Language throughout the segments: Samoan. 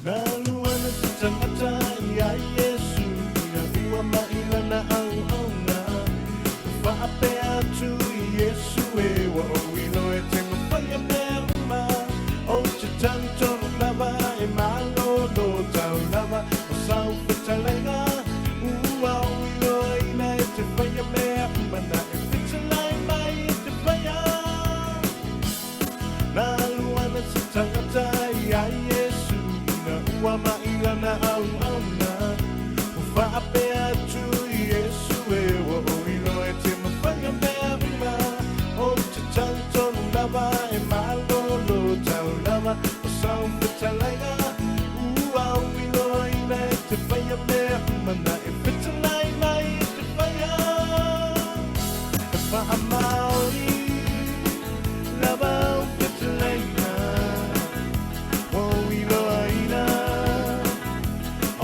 Nalu ana se tangata i a Iesu ina ua mai lana auauna. Ua faapea atu i Iesu e, Ua ou iloa e te mafaia mea uma, Ou te talitonu lava e malolo tau lava o sau fetalaiga. Ua ou iloaina e te faia mea uma na e fetalai mai e te faia. Nalu ana se tangata i a Iesu ina ua mai lana auauna. Ua faapea atu i Iesu e, Ua ou iloa e te mafaia mea uma, Ou te talitonu lava e malolo tau lava o sau fetalaiga. Ua ou iloaina e te faia mea uma na e fetalai mai e te faia. E faamaoni lava au fetalaiga, ua ou iloaina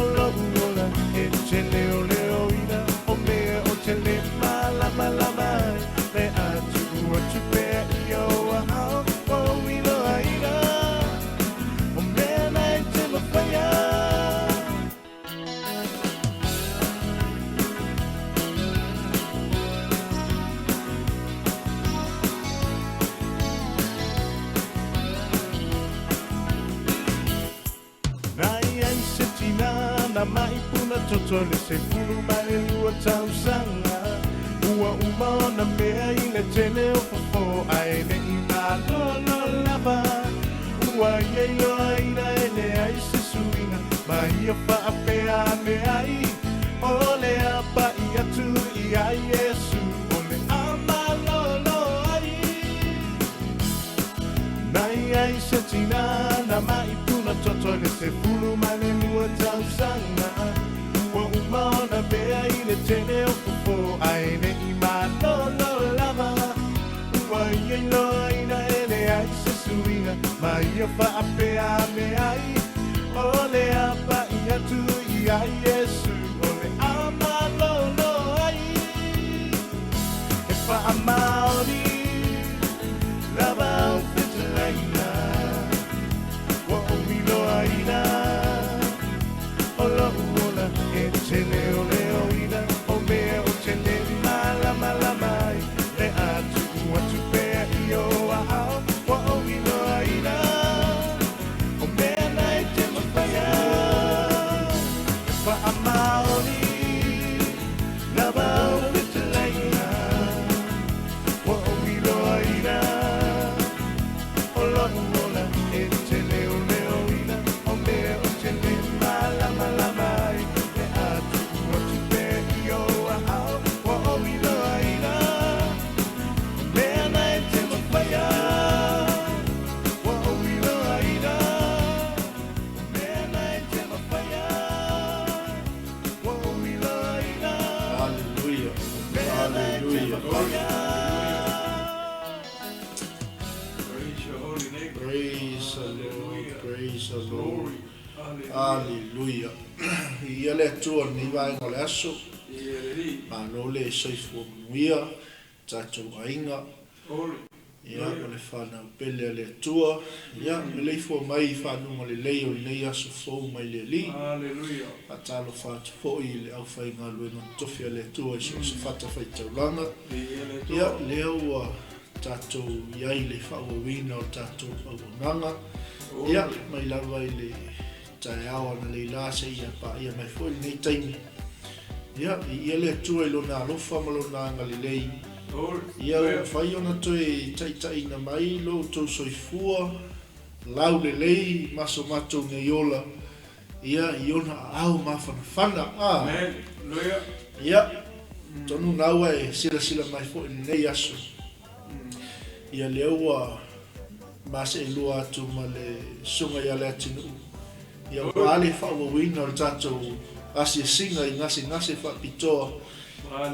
o lo'u ola e te leoleoina o mea ou te le malamalama ai, le a tuu atu pea i ou aao, ua ou iloaina o mea na e te mafaia. Na i ai se tina na maʻi puna toto le 12 tausaga. Ua uma ona mea i le tele o fofo ae le i malolo lava. Ua ia iloaina e leai se suiga ma ia faapea ane ai, O le a paʻi atu iā Iesu, o le a malolo ai. Na i ai se tina na maʻi puna toto i le 12 tausaga. Ua uma ona mea i le tele o fofo ae le i malolo lava. Ua ia iloaina e leai se suiga ma ia faapea ane ai, O le a paʻi atu iā Iesu, o le a malolo ai. E faamaoni lava au fetalaiga, ua ou iloaina o lo'u ola e te leoleoina o mea ou te le malamalama ai, le a tuu atu pea i ou aao, ua ou iloaina o mea na e te mafaia. E faamaoni lava au fetalaiga, ua ou iloaina o lo'u ola e te leoleoina o mea ou te le malamalama ai, le a tuu atu pea i ou aao, ua ou iloaina o mea na e te mafaia. Ua ou iloaina o mea na e te mafaia. Ua ou iloaina Hallelujah. o mea na e te Hallelujah. mafaia. Praise your holy name. Praise the Lord. Hallelujah. Praise the Lord. Glory. Hallelujah. Hallelujah. Ia le Atua i lenei vaega o le aso. Ia le Alii. Malo le soifua manuia, tatou aiga. Glory. Ia, o le fanau pele a le Atua. Ia, meleifua mai i faguga lelei o lenei aso fou mai le Alii. Hallelujah. Faatalofa atu foi i le aufaigaluega totofi a le Atua i so o se fatafaitaulaga. Ia le Ia, Atua. lea ua tatou i ai i le faaauauina o le tatou auaunaga. Ia, Glory. mai lava i le taeao analeila seia paia mai foi lenei taimi. Ia, viia le Atua i Lona alofa ma Lona agalelei. Glory. Ia, ua Hallelujah. mafai ona toe taitaiina mai lo outou soifua laulelei ma so matou nei ola, ia, i Ona aao mafanafana. A. Amen. Hallelujah. Ia, atonu na ua e silasila mai foi i lenei aso. Ia, lea ua maseelua atu ma le Susuga ia Leatinuu, ia ua le faaauauina o le tatou asiasiga i gasegase faapitoa,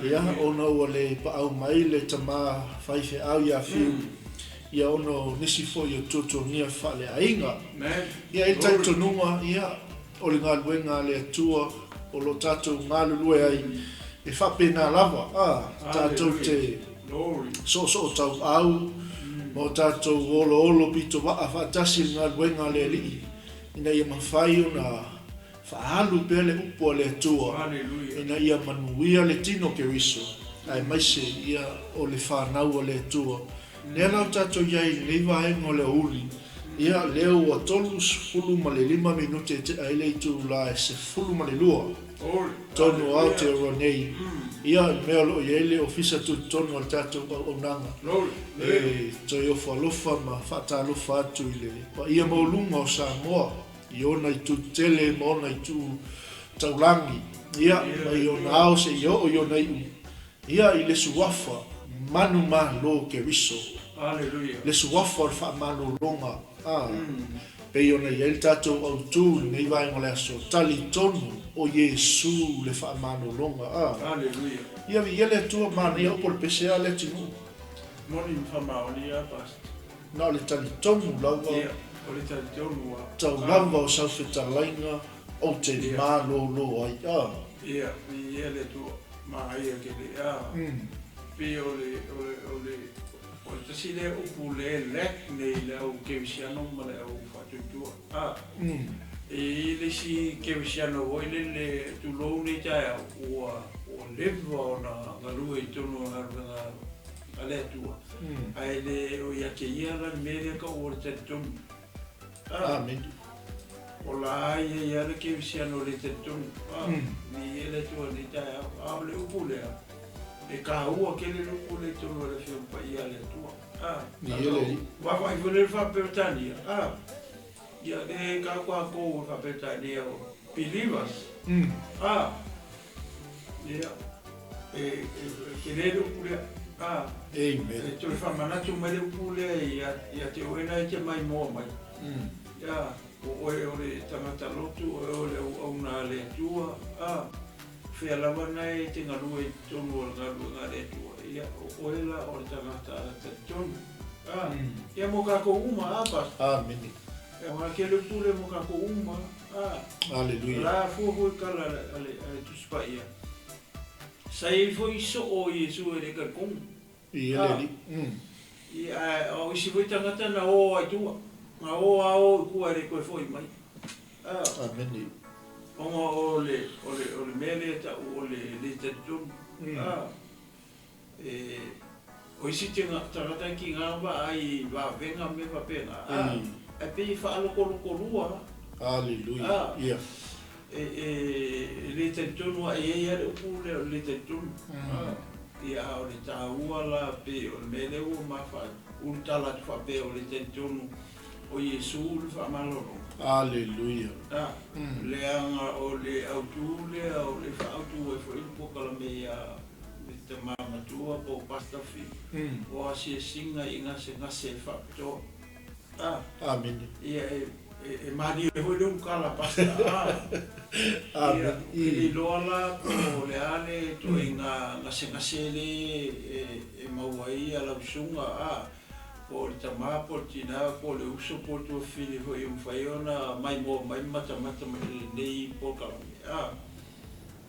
ia, ona ua le paau mai le tama faifeau ia Fiu, ia ona o nisi foi o tuatuagia faaleaiga. Amen. Ia, i le Glory. talitonuga, ia, o le galuega a le Atua o lo o tatou galulue ai, e faapena lava, a, tatou te soosootauau ma o tatou oloolo pitovaa faatasi i le galuega a le Alii, ina ia mafai ona faaalu pea le upu a le Atua, ina ia manuia le tino o Keriso, aemaise ia o le fanau a le Atua. Lea la ua tatou i ai i lenei vaega o le aoauli, ia, lea ua 35 minute e tea ai le itula e 12 tonu o Aotearoa nei, ia, i le mea o lo o i ai le Ofisa Tutotonu a le tatou auaunaga, e toe ofo alofa ma faatalofa atu i le paia maualuga o Samoa i ona itu tetele ma ona itu taulagi, ia, mai ona ao seia oo i ona iu. Ia i le Suafa manumalo Keriso, le Suafa o le faamalologa, a, pei ona i ai le tatou autu i lenei vaega o le aso, talitonu o Iesu le faamalologa, a. Ia viia le Atua, manaia upu o le pese a le atunuu. Moni ma faamaoni a Pastor. Na o le talitonu lava. Ia, o le talitonu a. Tau lava o sau fetalaiga ou te malolo ai, a. Ia, viia le Atua. Manaia tele a. Pei o le, o le, o le, o le tasi lea upu lea e lack nei i le au kerisiano ma le au faatuatua a. E i ai le isi kerisiano foi lele, tulou nei taeao, ua, ua leva ona galue i totonu o galuega a le Atua, ae le o ia te ia la le mea lea tau o le talitonu. Amene. O la ia ia le kerisiano le talitonu. Ni ia le Atua nei taeao. A o le upu lea, e taua tele le upu lea i totonu o le Afioga Paia a le Atua. Ni ia le Alii. Vaavaai foi lea i le Faa-Peretania. Ia le tau tatou i Faa-Peretania o believers. Ia, e tele le upu lea. Amen. E toe faamanatu mai le upu lea ia te oe na e te maimoa mai. Ia, o oe o le tagata lotu, o oe o le auauna a le Atua. Fea lava na e te galue i totonu o le galuega a le Atua, ia, o oe la o le tagata talitonu. Ia mo tatou uma, a Pastor? Amene. E aoga tele upu lea mo tatou uma, a. Aleluia. La fua foi tala a le Tusi Paia. Sa i ai foi soo o Iesu e le talitonu. I le Alii. Ia, ae o isi foi tagata na o a i tua. Na o a o i tua e le toe foi mai. Amene. Ona o le, o le, o le mea lea e tau o le le talitonu. E, o isi tagata e tiga vaai i vavega ma mea faapena, ae pei e faalokolokolua. Aleluia. Ia. E, e le talitonu lava, e i ai lava le upu lea o le le talitonu. Ia, a o le taua la pei o le mea lea ua ma ulutala atu faapea o le talitonu o Iesu le faamalologa. Aleluia. Leaga o le autu lea o le faaautu ai foi le polokalame ia le tama matua po o Pastor Fi, o asiasiga i gasegase faapitoa. Amene. Ia, e malie foi le ulukala Pastor. Ia, Amene. e le iloa la po o le a le ituaiga gasegase le e maua ai lau susuga, po o le tama po o le tina po o le uso po o le tuafafine foi e mafai ona maimoa mai ma matamata mai i lenei polokalame.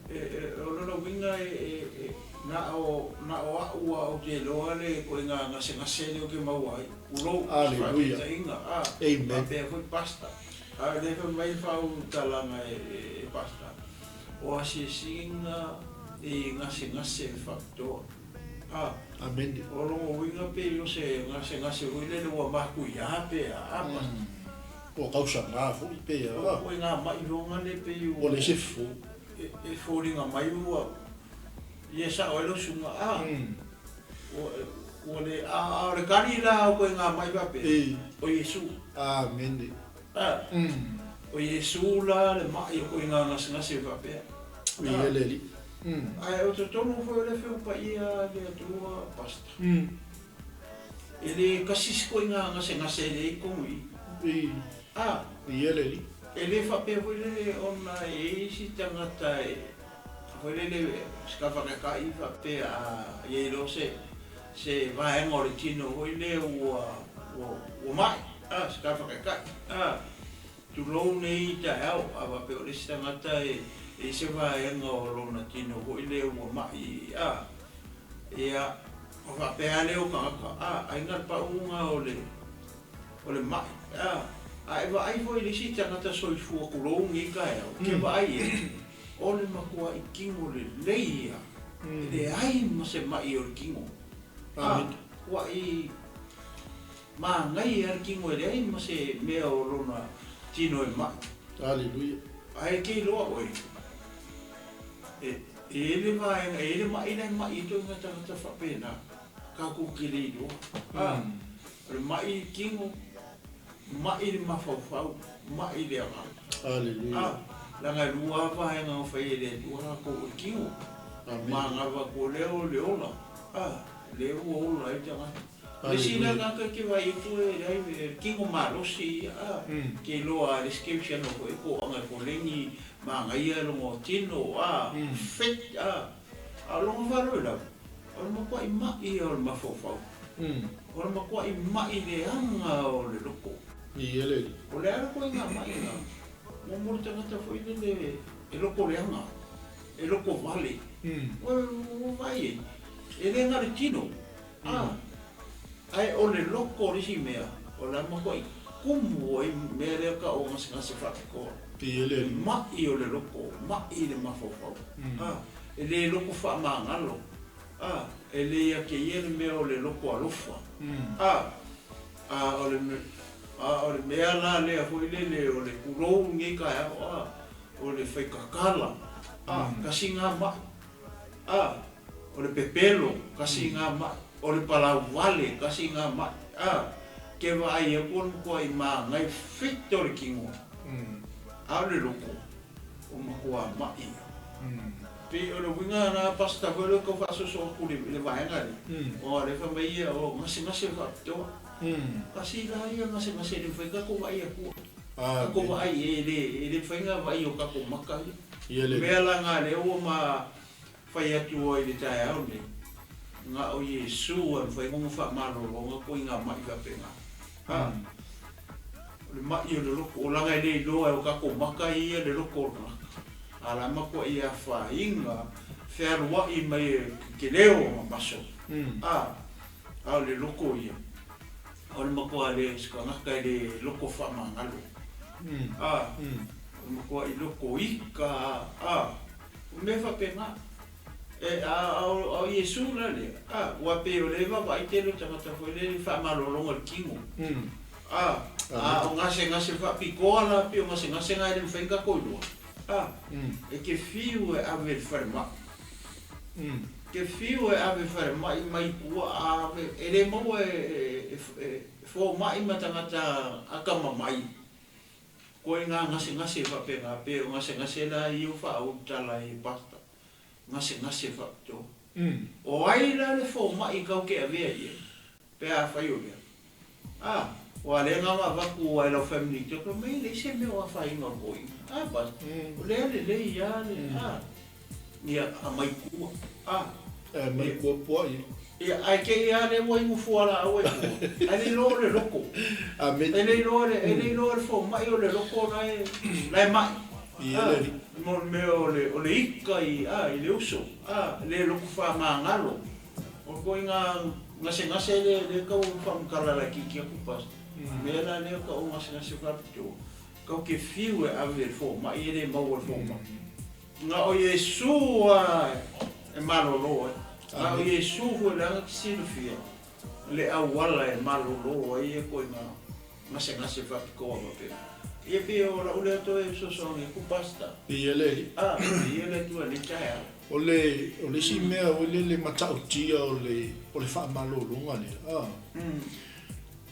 O lona uiga e na o au lava ou te iloa le ituaiga gasegase lea ou te maua ai, tulou, se faataitaiga, faapea foi Pastor. A o lea fai mai le faaulutalaga e Pastor, o asiasiga i gasegase faapitoa. Amene. O lona uiga pei o se gasegase foi lele ua matuia pe a, Pastor. Ua tausaga foi pe a. Ua ituaiga mai loga lea pei ua. Ua leai se fofo. E foliga mai ua ia sao ai lau susuga a ua le a o le tali la o ituaiga mai faapea o Iesu. Amene. O Iesu la le mai o ituaiga gasegase faapea. Viia le Alii. Ae o totonu foi o le Afioga Paia a le Atua Pastor. E le tasi se ituaiga gasegase e leai totonu i i. Viia le Alii. E le faapea foi lele ona e i ai isi tagata e foi lele se tafatatai faapea a i ai loa se se vaega o le tino foi lea ua ua mai, a, se tafataitai, a. Tulou nei taeao, a faapea o le isi tagata e i ai se vaega o lona tino foi lea ua ma'i, a, ia, ona faapea lava lea o tagata, a, ai na o le pauga o le, o le ma'i, a. A e vaai foi i le isi tagata soifua, tulou nei taeao, e te vaai i ai, o le matuai tino lelei ia, e leai ma se ma'i o le tino, a, matuai Manaia lava le tino e leai ma se mea o lona tino e ma'i. Aleluia. Ae e te iloa oe, e i ai le vaega, e i ai le ma'i la e ma'i ai ituaiga tagata faapena, tatou te le iloa. A, o le ma'i i le tino, ma'i i le mafaufau, ma'i i le agaga. Aleluia. A, leaga e lua lava vaega na fai e le Atua latou o le tino, Amene. manava atu o lea o le ola, a, lea ua ola ai le tagata. O le isi lea tagata e te vaai atu e leai e tino malosi ia a, te iloa a le isi kerisiano foi e toaga e koleni manaia lona tino a, fit a, a o lona faalavelave o le matuai ma'i ia o le mafaufau, o le matuai ma'i leaga o le loto. O le a le ituaiga ma'i lena? Mo le tagata foi lele e loto leaga, e loto vale, ua vaai ai, e le na o le tino. A, ae o le loko o le isi mea, o le a matuai kumu ai mea lea tau o gasegase faapitoa. Piele. Ma'i o le loko, ma'i le mafaufau. A, e le loko faamagalo. A, e le ia te ia le mea o le loko alofa. A, a o le, a o le mea la lea foi lele o le tulou lenei taeao, a, o le faikakala. A, tasi lena ma'i. A, o le pepelo, tasi lena ma'i, o le palau vale, tasi lena ma'i, a, ke vaai aku o le matuai magai fit o le tino, a o le loko, o matua ma'i ia. Pei o le uiga lena Pastor foi lea e tau faasoso atu i le vaega lea, aua o lea e fai mai ia o gasegase faapitoa. Tasi la ia gasegase e le mafai ona tatou vaai atua. Tatou vaai e le mafai ona vaai e o tatou maka ia. Mea la na lea ua ma fai atu ai i le taeao lenei, na o Iesu e mafai ona faamalologa ituaiga ma'i faapena. A, o le ma'i o le loto, o leaga e le iloa e o tatou maka ia le loto o le tagata. A la e matuai afaina, fealuai mai e ke leo o maso. A, a o le loto ia, o le matua le se tagata e le loto faamagalo. A, o le matuai loto ika, a, O mea faapena. E, a, a, o, a o Iesu la lea, a, ua pei o lea e vaavaai tele o tagata foi lele i faamalologa o le tino. A, a o gasegase faapitoa la, pei o gasegase na e le mafai ona tatou iloa. A, e te fiu e ave i le falemai. E te fiu e ave i le falemai mai tua a ave, e le maua e, e, e, e fomai ma tagata atamamai. Koe ngā gasegase faapena, pe o gasegase la ia ua faaulutala ai e Pastor, gasegase faapitoa. O ai la le fomai kau ke avea i ai, pe afai o lea? A, ua lea na ona avatu ai lau family doctor, mai e leai se mea o afaina o le toeaina. A, Pastor, o lea lelei a le, a, ia aumai tua. A. E aumai tua puaa i. Ia, ae te i a lea ua inu fualaau e tua, ae le iloa o le loto. E le iloa le, e le iloa e le fomai o le loto la e, la e ma'i. Ia le alii. Mo le mea o le, o le ika i, a, i le uso, a, le loto faamagalo. O le ituaiga gasegase lea, lea e tau faamatala laitiiti atu Pastor. Mea la lea tau o gasegase faapitoa, tau te fiu e ave i le fomai e le maua e le fomai. Na o Iesu a e malolo ai. Na o Iesu foi leaga te silafia le auala e malolo ai ia ituaiga gasegase faapitoa faapea. Ia pei o lau lea toe fesoasoani atu Pastor. Viia le Alii. A, viia le Atua i lenei taeao. O le, o le isi mea foi lele matautia o le, o le faamalologa lea, a.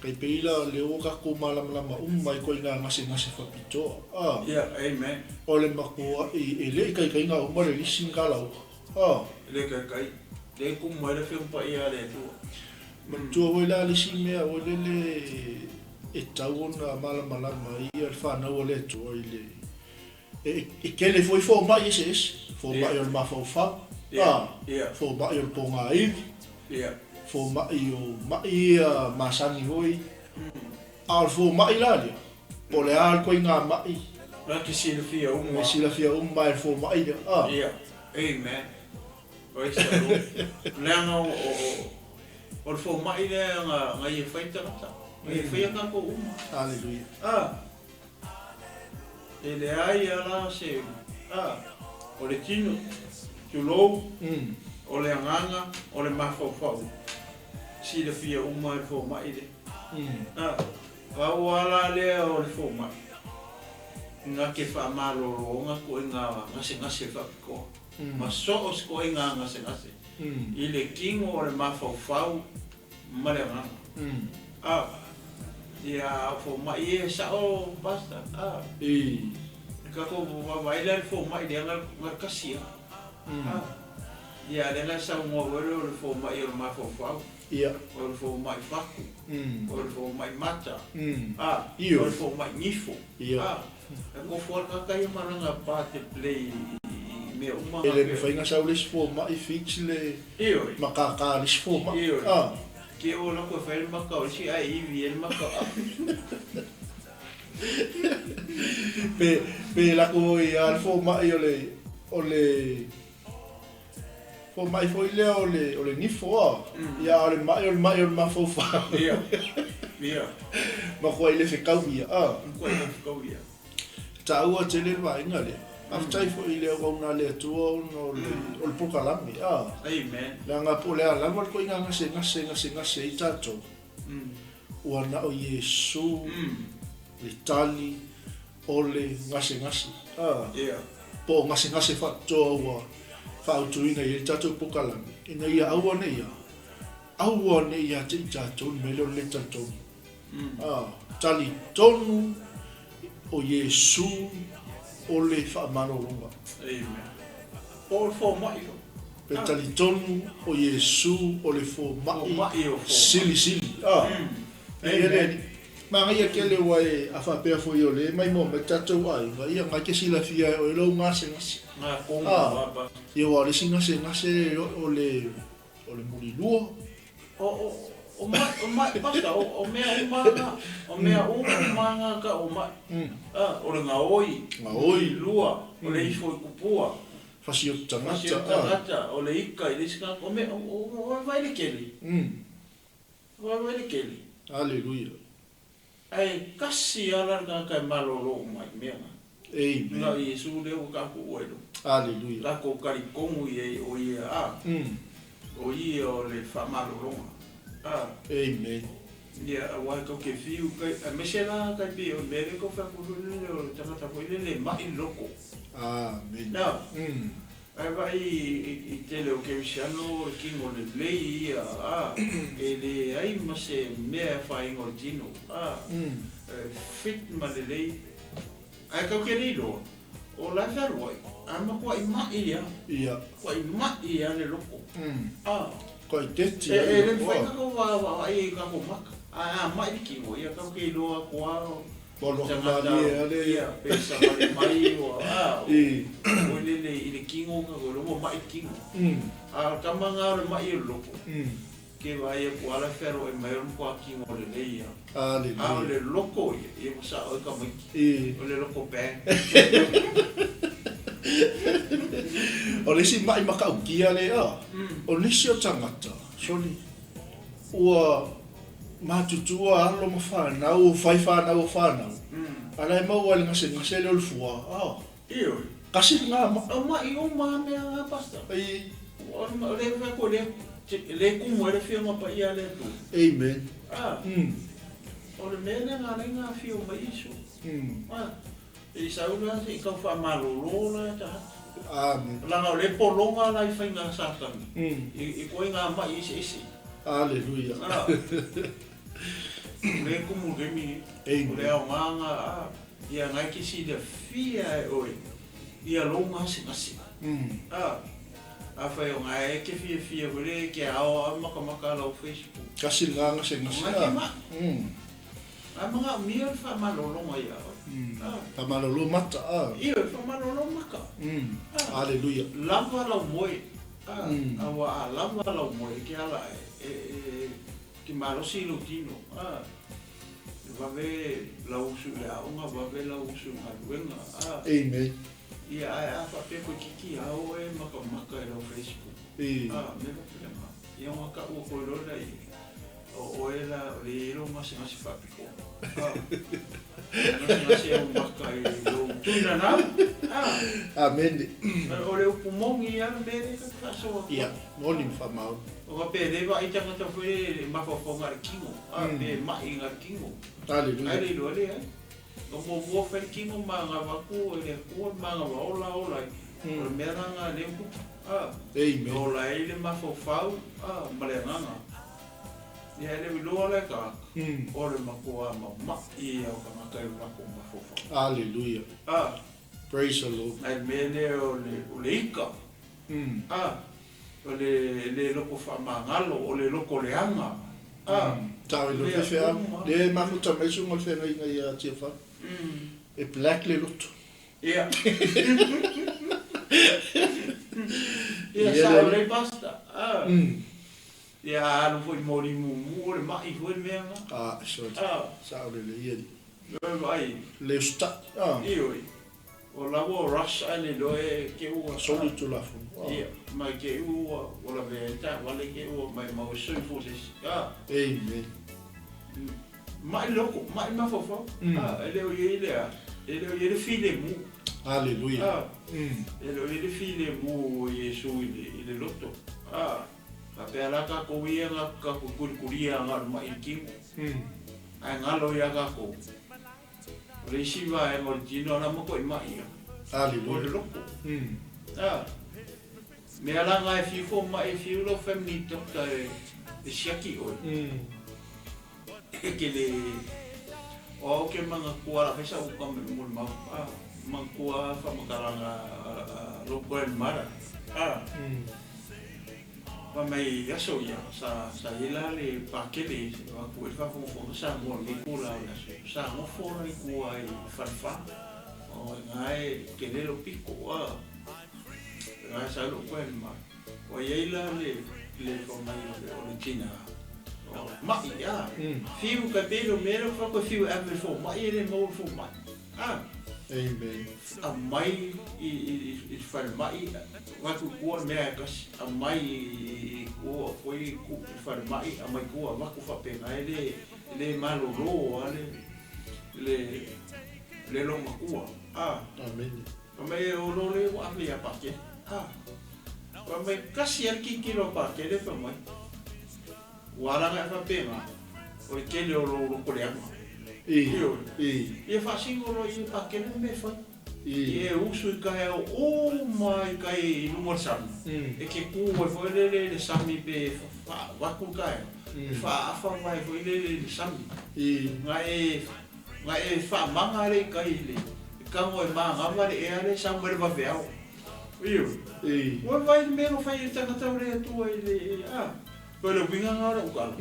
Kai pei la lea ua tatou malamalama uma i ituaiga gasegase faapitoa, a. Yeah, amen. O le makuaʻi e le i taitaiga uma le lisi ma kalauka, a. E le taitai, lea e kumu mai le Afioga Paia a le Atua. Manatua foi la le isi mea foi lele e tatau ona malamalama ai le fanau a le Atua i le, e tele foi fomai eseese, fomai o le mafaufau, a, fomai o le pogaiwi, fomai o maʻi ia masani foi, a o le fomai la lea, Po o le a le ituaiga ma'i. Na te silafia uma. E silafia uma e le fomai lea, a. Ia. Amen. Praise the Lord. Leaga o, o, o le fomai lea na, na ia fai tagata. Na ia faia tatou uma. Haleluia. A. E leai a la se, a, o le tino, tulou, o le agaga, o le mafaufau. Silafia uma e le fomai lea. A. Pau a la lea o le fomai, na te faamalologa ituaiga gasegase faapitoa, ma so o se ituaiga gasegase i le tino o le mafaufau ma le agaga. A, ia, a o fomai ia e sao, Pastor, a, e tatou vaavaai la i le fomai lea na le tasi a, a, ia, lea na saunoa foi lea o le fomai o le mafaufau. Ia. O le fomai fatu, o le fomai mata, a, Ioe. o le fomai nifo, Ia. a, e nofo lava le tagata ia ma lana pa te play i mea uma E le na mafai ona sau le isi fomai fix le Ioe. makaka a le isi fomai. Ioe. A. Ke o lako e fai le maka o le isi ae ivi ai le maka a. Pe, pe lako foi a le fomai o le, o le, Fomai foi lea o le o le nifo a. Ia a o le ma'i o le ma'i o le mafaufau. Ia. Ia. Makuai le fekau ia a. Makuai le fekau ia. Taua tele le vaaiga lea. Faafetai foi i le auauna a le Atua ona o le o le polokalame a. Amen. Leaga po o le a lava le ituaiga gasegase e gasegase ai tatou, ua na o Iesu le tali o le gasegase, a, po o gasegase faapitoa ua faautuina i ai le tatou polokalame, ina ia aua ne i a, aua ne i ia te i tatou le mea lea o le le talitonu. A, talitonu o Iesu o le faamalologa. Amen. Po o le fomai foi. Pe talitonu o Iesu o le fomai silisili. A, e le Manaia tele ua e a faapea foi o le maimoa mai tatou aiga, ia na te silafia e oe lou gasegase. A, ia aua o le isi gasegase o le o le mulilua. O, o, o mai, o mai, Pastor, o, o mea uma na, o mea uma na ka o mai. A, o le gaoi, Gaoi. mulilua, o le ifo i kupua. Fasioti tagata, Fasioti tagata, o le ika i le isi tagata, o mea, o, o, o vai le kele. Ua wele kele. Aleluia. Ae kasi ala le tagata e malolo uma i mea na. Amen. Na o Iesu lea ua tatou ai loa. Aleluia. Tatou talitonu i ai o Ia a. O Ia o le faamalologa. A. Amen. Ia, aua tou te fiu kai, aemaise la tai pei o le mea lea tou fai atu foi lele o le tagata foi lele e mai le loto. Amen. Na. Ae vaai i tele o kerisiano o le tino lelei ia a e leai ma se mea e afaina o le tino a e fit ma lelei ae tau te le iloa o la e fealuai ae matuai mai a Ia. matuai mai a le loko a Kai teti e e le mafai tatou vaavaai i tatou maka ae a mai le tino ia tau te iloa atu a Ua loa Tagata malie lava le. Ia, pe savali mai ua, a, I. ua lele i le kino ka koe, ua mai le kino. A o le tama na o le mai o le loko, ke vaai aku ala fearoai mai o le matua kino lelei ia. Aleluia. A o le loko ia, ia ua sao ai tamaiti. I. O le loko bang. O le isi maʻi matautia lea, o nisi o tagata, soli, ua matutua alo ma fanau, fai fanau o fanau, a la e maua i le gasegase lea o le fua, a, Ioe. kasi lena maʻi. O maʻi uma a mea na, Pastor. Ai. O le fai atu le, le kumu ai le Afioga Paia a le Atua. Amen. A, o le mea lea na ala ai na afio mai Iesu. A, i sau la se i tau faamalolo la e tagata. Amen. Leaga o le pologa la i faiga a Satani, i koe ngā maʻi eseese. Aleluia. A, o le kumu lemi, o le Amen. aoga a, ia ngai ke silafia e oe, ia lou gasegase. A, afai o ngai e ke fiafia foi le ke ao a makamaka lau Facebook. Kasi lena gasegase. Ngai ke maʻi. Ae manaomia le faamalologa ia oe. A. Faamalolo mata, a. Ioe, faamalolo maka. A. Aleluia. Lava lau moe. A, a ua a lava lau moe ke ala e, e, e, ke malosi i lou tino. A, vave lau usu i le aoga, vave lau usu i le galuega, a. Amen. Ia, ae a faapea toeitiiti a oe makamaka i lau Facebook, a, mea faapena. Ia ona tau atu ai loa lea i ai, o oe la, o lea e i ai lou gasegase faapitoa, a, gasegase au maka i lou tuinanau, a. Amene. O le upu moni lava le mea lea ta te faasoa atu ai. Ia, moni ma faamaoni. O faapea e le vaai tagata foi lele i le mafaufauga a le tino, a, pe mai i le tino. Aleluia. Ae le iloa leai. O muamua fai le tino ma agava atu e le Atua le manava ola ola ai. O le mea la na lea ua tupu, a, Amen. e ola ai le mafaufau, a, ma le agaga. Ia e le o iloa la e tagata, o le matua mamai ia o tagata i o latou mafaufau. Aleluia. A. Praise the Lord. Ae le mea lea o le, o le ika, a, o le le loko faamagalo, o le loko leaga, a, Tau i lo mea feau, uma. le mafuta mai suga o le feagaiga ia Tiafau. E black le loto. Ia. Ia, Ia sao le- lelei Pastor, a. Ia, a alu foi i moli mumu, o le ma'i foi le mea lena. A, sorry. A. Sao lelei ia. Oi vaai. Le usitai. A. Ioe. O la ua rush ae le iloa e ke ua. Soli Tulafono. A. Ia, ma ke ua ua lavea ai taavale ke ua maimau e soifua se isi. A. Amen. Ma'i loko, ma'i mafaufau. A, e le o i ai le a, e le o i ai le filemu. Hallelujah. A. E le o i ai le filemu o Iesu i le, i le loto. A. Faapea la tatou ia na tatou kulikulia na o le ma'i tino. Ae galo ia tatou. O le isi vaega o le tino a la matuai ma'i ia. Hallelujah. O le loto. A. Mea la na e fiu fomai e fiu lou family doctor e siaki oe. E ke le o au ke manatua la fai sa uka me molimau. A. Manatua faamatalaga a lou grandmother. A. Fai mai aso ia, sa sa i ai la le pakele avatu ai le faafogafoga Samoa i lenei itula o le aso. Sa nofo la i tua i le falefa, o i ina e tele lou pito, a. O ina sa ai lou grandma. Ua i ai la le le fai mai o le o le tina, o ma'i, a. Fiu ka pei le mea lea ua fai atu e fiu e ave i le fomai e le maua le fomai, a. Amen. Aumai i le falemai, avatu i tua le mea e tasi, aumai i tua foi i le falemai, aumai i tua avatu faapena e le le malolo lava le le loomatua. A. Amen. Fai mai o lo le ua ave ia Pakele. A. Fai mai tasi lava le tilotilo a Pakele fai mai. Ua ala ona e faapena, o le tele o lou loto leaga. Ioe. Ia faasino loa i e Pakele le mea e fai. Ia e usu i taeao uma i tai i luga o le sami, e te tu ai foi lele i le sami pe faavatu le taeao, e faaafa mai foi lele i le sami. Na e, na e faamaga lea i tai i le tago e manava le ea lea e sau mai le vaveao. Ioe. Ua vaai i le mea na fai e le tagata o le Atua i le, a. O le uiga lena o lau tala,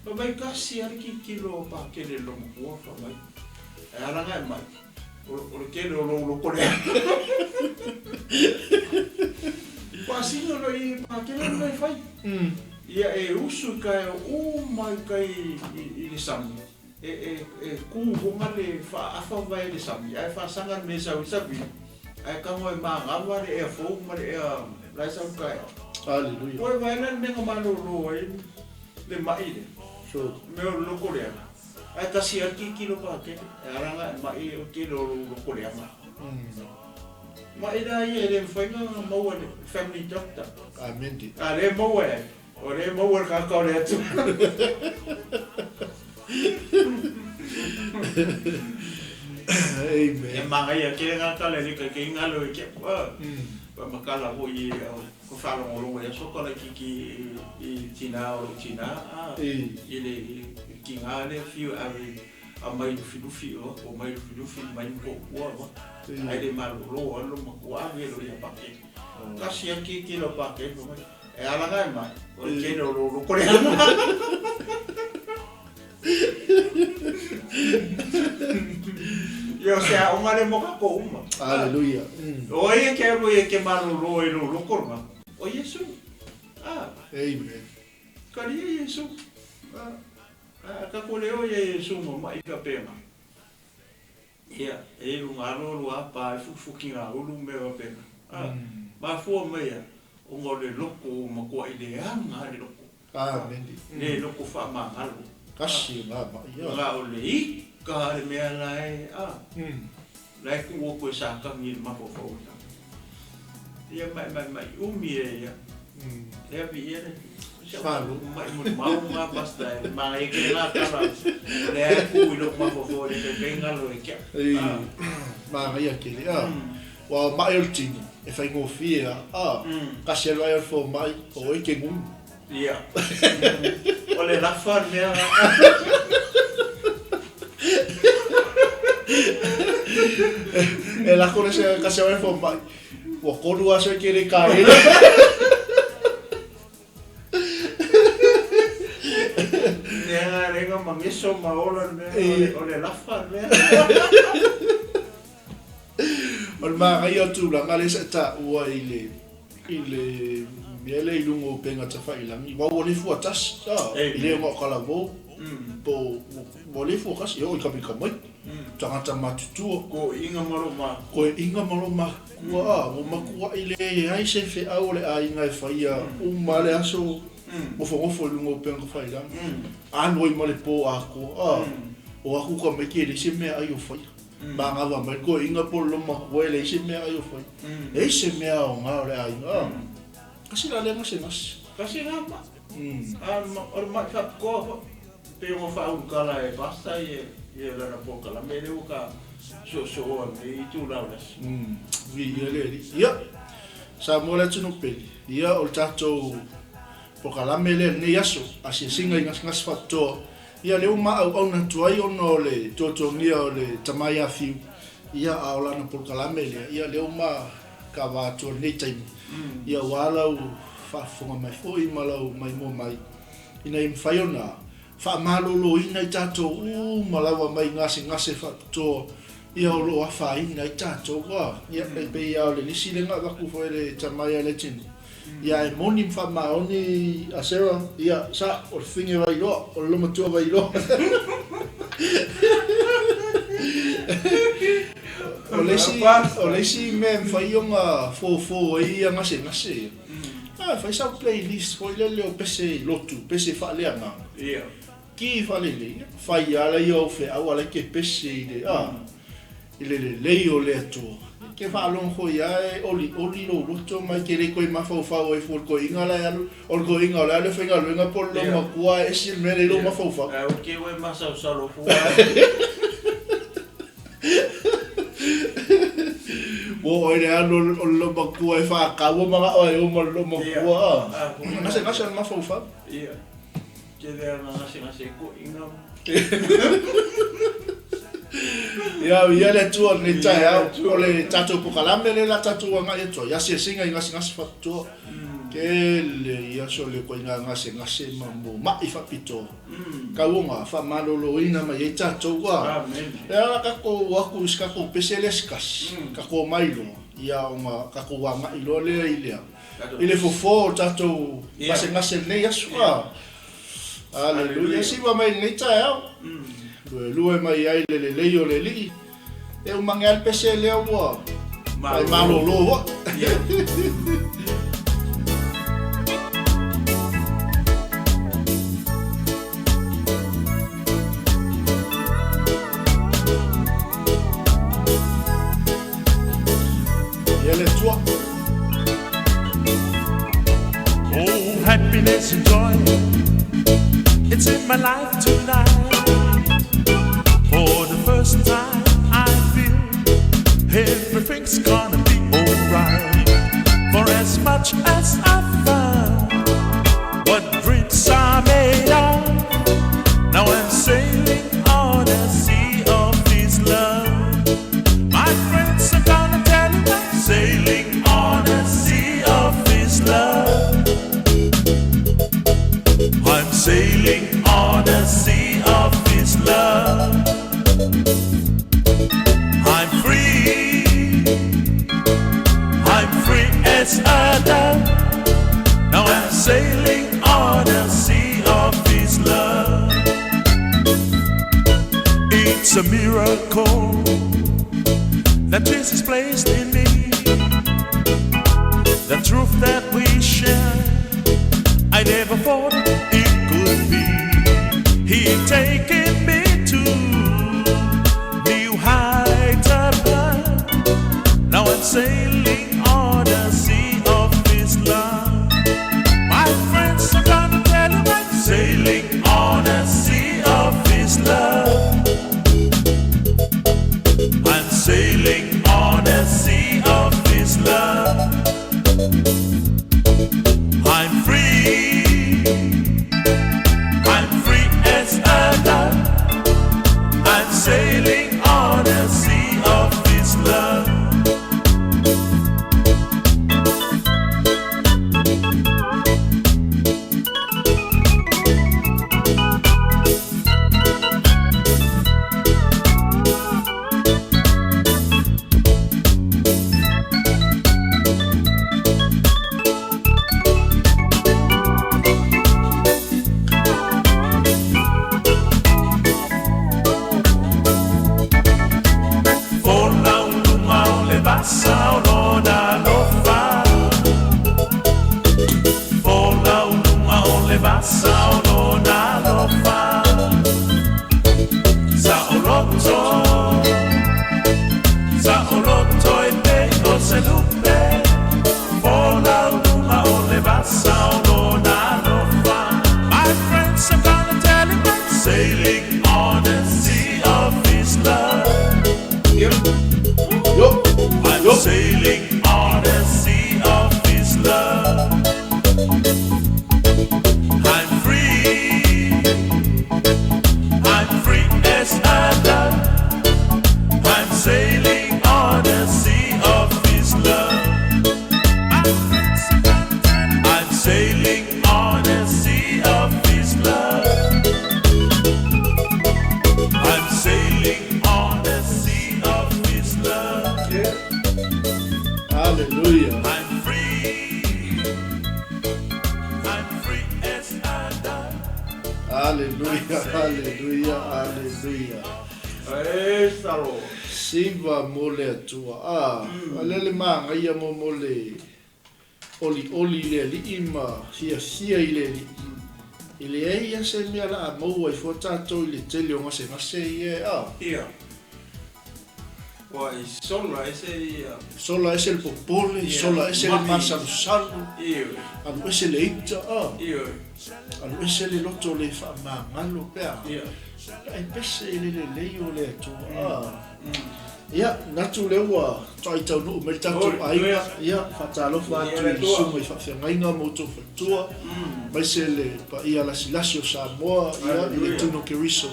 fai mai tasi lava le tilotilo a Pakele i lona matua, fai mai, e ala ona e mai, o le tele o lou loto leaga. Faasino loa i Pakele le mea e fai. Ia e usu i kai uma i kai i le sami, e ku hoga le faaafa vae i le sami, ae faasaga le mea e sau i le sami, ae tago e manava le ea fou ma le ea la e sau i taeao. Hallelujah. Ua vaai la le mea na malolo ai le ma'i lea. Sure. Mea o le loko leaga. Ae tasi lava le tilotilo pakele, e ala ona e ma'i o le tele o lou loko leaga. Ma'i la ia e le mafai ona maua e le family doctor. Amen. A lea e maua e ai? O lea e maua e le tagata o le Atua. Amen. E manaia tele ngā tala e le kaikai ngalo e ke au. Ua matala foi i ko faalogologo i aso kalaititi i tina o lou tina a i le tiga lea fiu e ave aumai lufilufi o aumai lufilufi mai motootua avatu ae le malolo lava lo matua ave loa ia Pakele. Tasi lava le tilotilo a Pakele fai mai e ala ona e mai o le tele o lou loko leaga. Ia o se aoga lea mo tatou uma. Aleluia. O ai e ke alu ai e ke malolo ai lou loko lena? O Iesu. A. Amen. Talia Iesu. A. A tatou le o ia Iesu ma ma'i faapena. Ia, e i luga alo alu a pa ai futifutigaulu ma mea faapena. A, mafua mai a, ona o le loto ua matuai leaga a le loto. Amene. Le loto faamagalo. Tasi lena ma'i a. Na o le ika a le mea la e, a, la e tuu atu e Satani i le mafaufau o le tagata. Ia ma e maimai umi e ia. Lea viia le Malo. Mai molimau lena Pastor e manaia tele lena tala o lea e tu i lou mafaufau e le taitai galo e te au. Ei, manaia tele a. Ua o ma'i o le tino e faigofie a, a, tasi alu ai o le fomai o oe ke gumu. Ia. O le lafa le mea la. E lako le se kasi alu ai fomai ua 3 aso e ke le kaele. Leaga leaga mageso ma ola le mea, o le lafa le mea. O le manaia o tulaga lea sa e taua i le i le mea lea i luga o upega tafailagi, aua ua le fuatasi, e le ona o talavou, po o ua le fuatasi, e oo i tamaitamaiti, tagata matutua. Toeaiina ma lou matua. Toeaiina ma lou matua, ua matuai leai se feau a le aiga e faia uma lava le aso nofonofo i luga o upega tafailagi, alu ai ma le po atoa, o atu tamaiti e leai se meaai o faia. Manava mai le toeaina po o le loomatua e leai se meaai o faia. Leai se mea aoga o le aiga. Tasi la lea gasegase. Tasi la ma. A o le ma'i faapitoa foi. Pei ona faaulutala e Pastor ia lana polokalame lea ua ta soosooa i lenei itula o le aso. Viia le Alii. Ia, Samoa le atunuu pele, ia o le tatou polokalame lea i lenei aso, asiasiga i gasegase faapitoa. Ia lea ua ma auauna atu ai ona o le tuatuagia o le tama ia Fiu, ia a o lana polokalame lea, ia lea ua ma kava atu ai lenei taimi, ia aua lau faafofoga mai foi ma lau maimoa mai, ina ia mafai ona faamaloloina i tatou uma lava mai gasegase faapitoa, ia o lo o afaina ai tatou. Ia e pei lava o le lisi lea na avatu foi e le tama ia Legend, Ia e moni ma faamaoni a Sarah, ia sa, o le fine Vailoa, o le lomatua Vailoa. O le isi, o le isi mea e mafai ona fofo ai ia gasegase ia, a fai sau playlist foi lele o pese lotu, pese faaleagaga. Ia. Ki faalelei, fai lava ia o feau a la e ke pese i le, a, i le lelei o le Atua. E te faalogo foi lava e olioli lou loto ma e te le toe mafaufau ai fua i le toeaina la e alu, o le toeaina o le alu e faigaluega po o le loomatua ae ese le mea lea i lou mafaufau. Ae ua te ua e masalosalo fua. Ua oo ai le alu o le loomatua e faatau ua manao e o ma le loomatua a. Gasegase o le mafaufau. Ia. Tele ana gasegase toeaina. Ia, ia le Atua i lenei taeao, o le tatou polokalame lea o le a tatou agai atu ai, asiasiga i gasegase faapitoa. Tele ia aso o le ituaiga gasegase ma ma'i faapitoa. Tau ona faamaloloina mai ai tatou a. Lea la tatou o atu i se tatou pese lea se tasi, tatou omai loa, ia ona tatou agai loa lea i le i le fofo o tatou gasegase i lenei aso a. Aleluia. Siva mai lenei taeao. Luelue mai ai le lelei o le Alii. E uma ane lava le pese lea ua malolo foi. Ia le Atua. Oh, happiness and joy, it's in my life tonight. For the first time, I feel everything's gonna be alright. For as much as I found what dreams are made of, now I'm sailing on a sea of this love. My friends, I'm gonna tell you I'm sailing on a sea of this love. I'm sailing on a sea of this love. I'm free. I'm free as a dove. Now I'm sailing on a sea of this love. It's a miracle that Jesus placed in me. The truth that we share, I never thought it could be. He taken me to new heights above. Now I'm sailing on the sea of His love. My friends are gonna tell him I'm sailing on the sea of His love. I'm sailing on the sea of His love. I'm free. I'm free as a dove. I'm sailing on the sea of His love. Folau i luga o le vasa o lona alofa. Folau i luga o le vasa o lona alofa. Saoloto, saoloto e pei o se lupe. Folau i luga o le vasa o lona alofa. My friends are gonna tell him I'm sailing on the sea of His love. Yo. I'm Yo. sailing on the sea of His love. I'm free. I'm free as a dove. I'm sailing on the sea of His love. I'm sailing on the sea of His love. I'm sailing on the sea of His love. Hallelujah. I'm free. I'm free as a dove. Hallelujah, hallelujah, hallelujah. Praise the Lord. Siva mo le Atua. Ah, a le magaia mo mo le olioli i le Alii ma fiafia i le Alii. E leai ia se mea la a maua ai fua tatou i le tele o gasegase ia e a. Ia. Ua i sola ese ia. Sola ese le popole, Ia. sola ese le Ma'i. masalusalu, Ioe. alu ese le ita, a. Ioe. Alu ese le loto le faamagalo pe a. Ia. E pese i le lelei o le Atua. A. Ia, manatu lea ua toai taunuu mai le tatou Oi, aiga. Ia, faatalofa Ia atu le i le Atua. susuga i faafeagaiga ma outou faletua, aemaise le paia lasilasi o Samoa, ia, i le Hallelujah. Tino Keriso.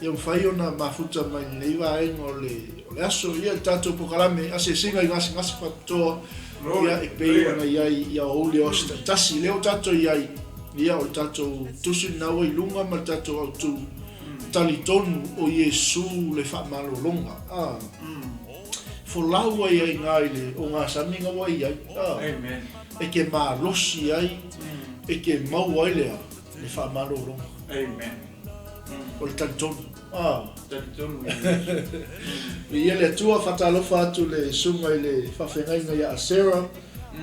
Ia mafai ona mafuta mai lenei vaega o le, o le aso. Ia, le tatou pokalame asiasiga i gasegase faapitoa, Glory. ia, e pei ona i ai i aoauli o aso taitasi. Lea ua tatou i ai, ia, o le tatou tusi lena ua i luga ma le tatou autu talitonu o Iesu le faamalologa. A. Folau ai ai ngā i le ogasamiga ua i ai. A. Amen. E ke malosi ai, e ke maua ai lea le faamalologa. Amen. O le talitonu. A. Talitonu. Viia le Atua, faatalofa atu le susuga i le faafeagaiga ia Asera,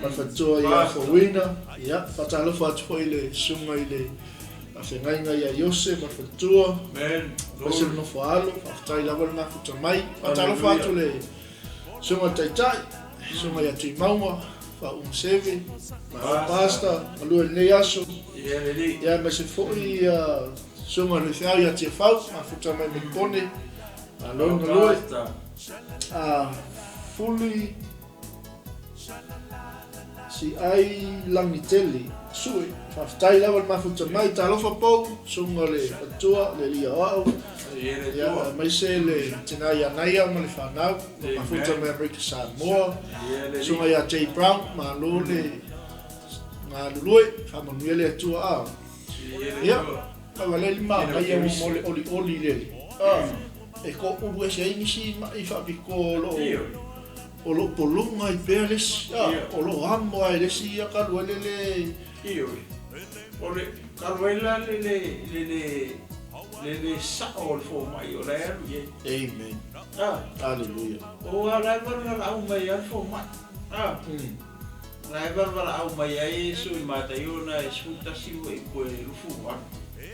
ma le faletua ia Pastor. Fowina. Ia, faatalofa atu foi le susuga i le faafeagaiga ia Iose ma le faletua. Amen. Aemaise le nofo alo, faafetai lava le mafuta mai. Faatalofa atu le susuga i le Taitai, susuga ia Tuimauga, Faauuga Seve, malo Pastor, galue i lenei aso. Ia lelei. Ia, aemaise foi ia susuga i le faifeau ia Tiafau, mafuta mai Melipone, malo le galue. Pastor. A fuli si ai Lagitele Sue, faafetai lava le mafuta mai, talofa pou, susuga le faletua, le alii aoao, Ia le ia, Atua. aemaise le tina ia Naia ma le fanau, Amen. mafuta mai Amerika Samoa, Ia lelei. susuga ia Jay Brown, malo le galulue, faamanuia le Atua a. Ia le Ia, Atua. kau ale le magaia mo mo le olioli i le alii. A, e koʻulu ese ai nisi maʻi faapitoa o loo Ioe. o loo pologa ai pea le isi, a, Ia. o loo amo ai le isi ia kalu ai le le Ioe. O le kalu ai la le le le le Le le sa'o o le fomai o la e alu i ai. Amen. A. Aleluia. Aua o la e valevalaau mai lava le fomai. A. O la e valevalaau mai ai Iesu i Mataio na e 11 ma ipu e 28.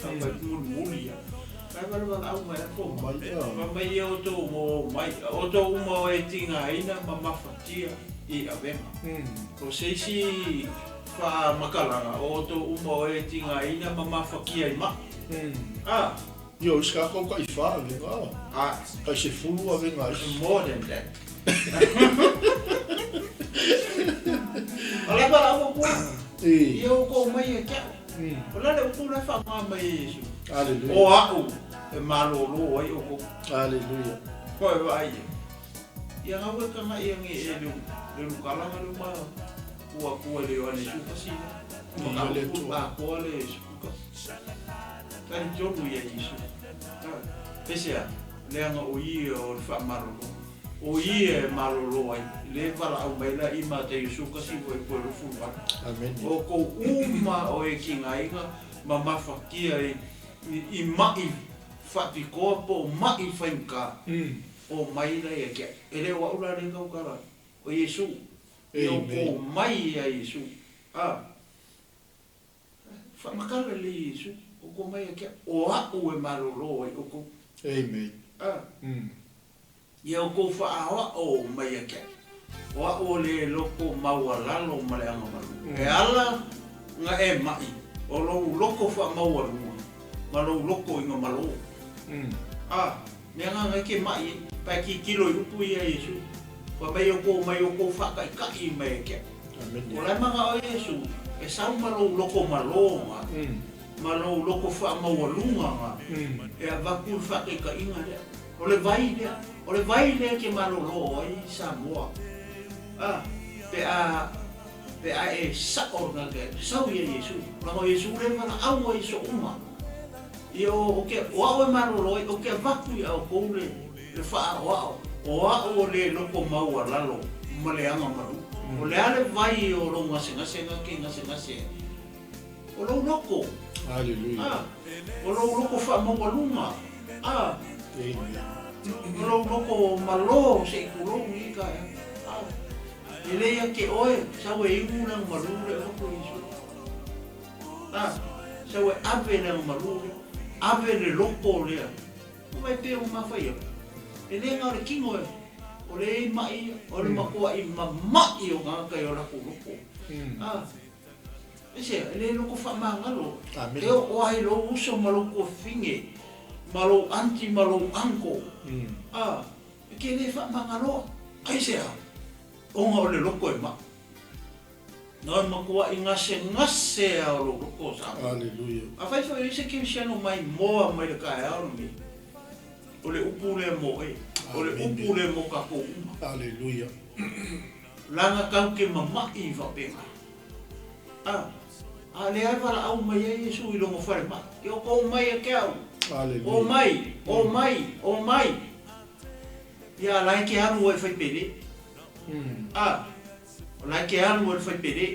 Fai mulimuli ia. O la e valevalaau mai lava le fomai. Fai mai ia outou uma o omai, outou uma o e tigaina ma mafatia i avega. O se isi faamakalaga, o outou uma o e tigaina ma mafatia i ma'i. A. Ioe, isi kākou kai fa avega, a. Kai 10 avega isi. More than that. O le valaau atu ai. Ia outou mai ia te au. O le a le upu la e faaaoga mai e Iesu? Aleluia. O a'u e malōlō ai outou. Aleluia. Koe vaai ia. Ia gau e kagaʻi age e le lukalaga le uma ua akua i le Ioane 11 lea. Ia le Atua. Atoa le 11. Talitonu ia Iesu. Peiseai, leaga o ia o le faamalolo. O ia e malolo ai, le valaau mai la i Mataio 11 voi po e 28. Amene. O kou uma o e tigaina ma mafatia i maʻi faapitoa po o maʻi faigata, o mai la ia te au. E le o a'u la lea e tautala atu, o Iesu. Ia o kou mai ia Iesu. A. Faamatala lelei e Iesu, o kou mai ia te au, o a'u e malolo ai outou. Amen. A. Ia outou faaoao mai ia te au, o a'u o le loko maualalo ma le agamalu. E ala na e maʻi, o lou loko faamaualuga ma lou loko i ga malo. A, mea na na e ke maʻi ai, pa e tilotilo i upu ia a Iesu. Fai mai outou omai outou faataʻitaʻi mai ia te au. Amene. O la e manaʻo Iesu, e sau ma lou loko malo ga, ma lou loko faamaualuga ga, e avatu le faataʻitaʻiga lea. O le vai lea, o le vai lea e te malōlō ai Samoa. A, pe a, pe a e sa'o le tagata, sau ia Iesu. Leaga o Iesu lea e valaau ai i so uma. Ia o, o ke, o a'u e malōlō ai, ou te avatu iā outou le, le faaʻaoaʻo, o a'u o le loko maualalo ma le agamalu. O le a le vai o lou gasegase na e te gasegase ai? O lou loko. Aleluia. A, o lou loko faamaualuga. A, Amen. o lou loko malo se i tulou i taeao. A, e le ia te oe, sau e inu le agamalu lea e avatu e Iesu. A, sau e ave le agamalu lea, ave le loko lea. O vai pea ua mafai atu. E le na o le kino e, o le e maʻi ia, o le matuaʻi mamaʻi o tagata i o latou loko. A, aisea, e le loko faamagalo. Amene. E oo ai lou uso ma lou tuafafine, ma lou aunty ma lou uncle. A, e te le faamagaloa. Aisea, ona o le loko e maʻi. Na o le matuaʻi gasegase a o lou loko o Samoa. Aleluia. Afai foi o i ai se kerisiano maimoa mai le taeao lenei, o le upu lea mo oe, o le upu lea mo tatou uma. Aleluia. Leaga tatou te mamaʻi faapena. A, a lea e valaau mai ai Iesu i lona falemai, Ia outou omai ia te au. Aleluia. Omai, omai, omai. Ia la e te alu ai faipele. A, o la e te alu ai le faipele.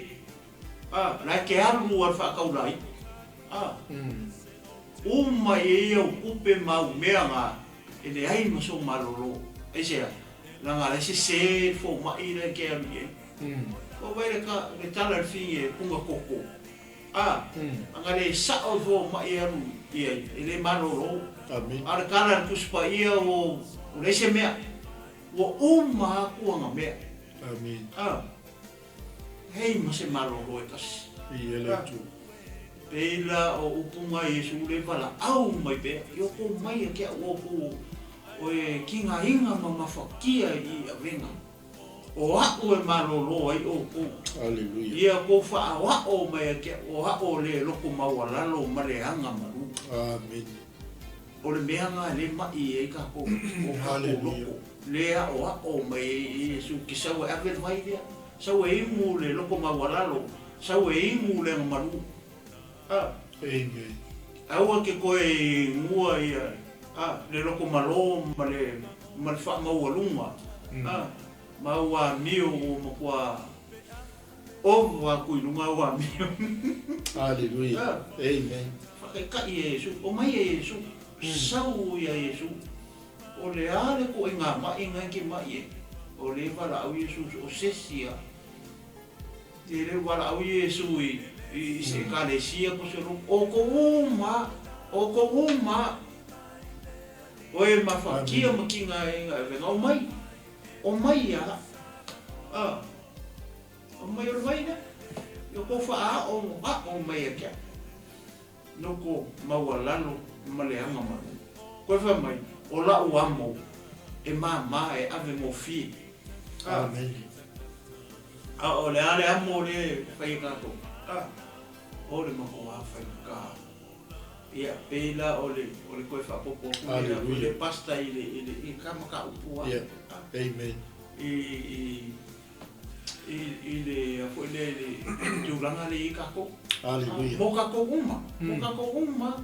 A, la e te alu ai le faataulai. A, uma i ai au tupe ma au mea na, e leai ma sou malōlō. Aisea? Leaga la e sesē le fomaʻi la e te alu i ai. Ua vaai le ka, le tala i le figi e punga koko. A, aga le saʻo le fomaʻi e alu i ai, e le malōlō. Amene. A o le tala i le Tusi Paia ua, ua leai se mea. Ua uma atu ana mea. Amene. A, hei ma se malōlō e tasi. Ia le Atua. Pei la o upu na Iesu le valaau mai pea, i outou mai ia te au outou o e tigaina ma mafatia i avega, o a'u e malōlō ai outou. Aleluia. Ia outou faaoaʻo mai ia te au, o a'u o le loko maualalo ma le agamalu. Amene. O le mea na e le maʻi ai tatou, o tatou loko, le aʻoaʻo mai ai e Iesu ke sau e ave le vai lea, sau e inu le loko maualalo, sau e inu le agamalu. A. Amen. Aua ke toe inua ia, a, le loko malo ma le, ma le faamaualuga, a, ma au amio ua matua ova atu i luga au amio. Aleluia. A. Amen. Faataitai e Iesu, omai e Iesu. Sau iā Iesu, O le a le ituaiga maʻi na e te maʻi ai? O lea e valaau Iesu o se isi a. E le o valaau Iesu i i se ekalesia po o se lotu. O outou uma a, o outou uma a. O e mafatia ma tigaina e avega, omai, omai ia la. A, omai o le vai lea. Ia outou faaao ao mai ia te au. Noko maualalo ma le aga malu. Koe fai mai, O la'u amo e māmā e ave gofie. A. Amen. A o le a le amo lea e fai e kākou? A. O le makoā faigata. Ia, pei la o le, o le toe faaopoopo atu lea, o le pasta i le, i le, i ka mataupu a. Yeah. Amen. I, i, i, i le, a foi lea, i le tulaga lea i ai kākou. Aleluia. Mo kākou uma, mo kākou uma,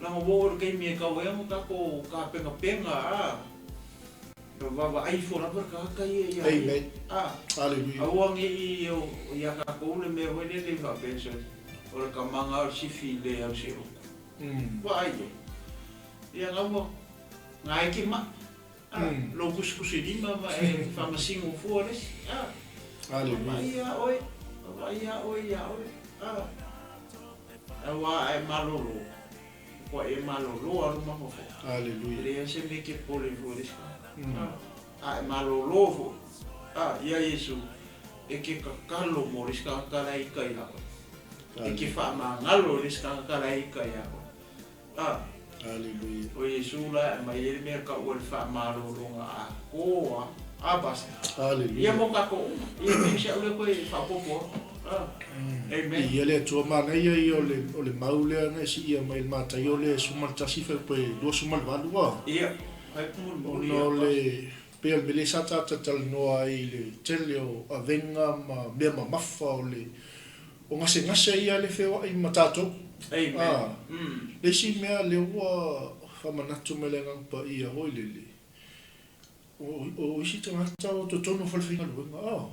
leaga ua oo i le taimi e tau ai ona tākou kāpenapenaga, ā, e vaavaai ifo lava le tagata ia iā ia. Amen. Ā, Aleluia. aua ne i iā kākou le mea foi lele i faapea, sole, o le tamaga o le sifi le au se loto. Vaai ai. Ia, na ua, na e te maʻi. A, lou kusikusi lima ma e faamasino fua le isi. A, Aleluia. vaai iā oe, vaai iā oe iā oe. A, auā a e malolo, ua e malolo a lou mafaufau. Aleluia. E leai se mea e te popole ai fua i le isi tagata. A, a e malolo foi, a, iā Iesu, e te tatalo mo le isi tagata la e ita iā oe. E te faamagalo i le isi tagata la e ita iā oe. A. Aleluia. O Iesu la e aumai ai le mea tau o le faamalologa atoa a basta. Aleluia. Ia mo tatou uma. Ia pei o si au lea toe faaopoopo atu. A. Amen. Ia le Atua manaia ia o le o le mau lea na e siia mai i le Mataio lea e 11 faipue 28 a. Ia, fai atu mulimuli Ona ia o basta. le pei o le mea lea sa tatou talanoa ai i le tele o avega ma mea mamafa o le o gasegase ia le feoai ma tatou. Amen. A, le isi mea lea ua faamanatu mai le Agaga Paia foi lele, o, o isi tagata o totonu o falefaigaluega, a.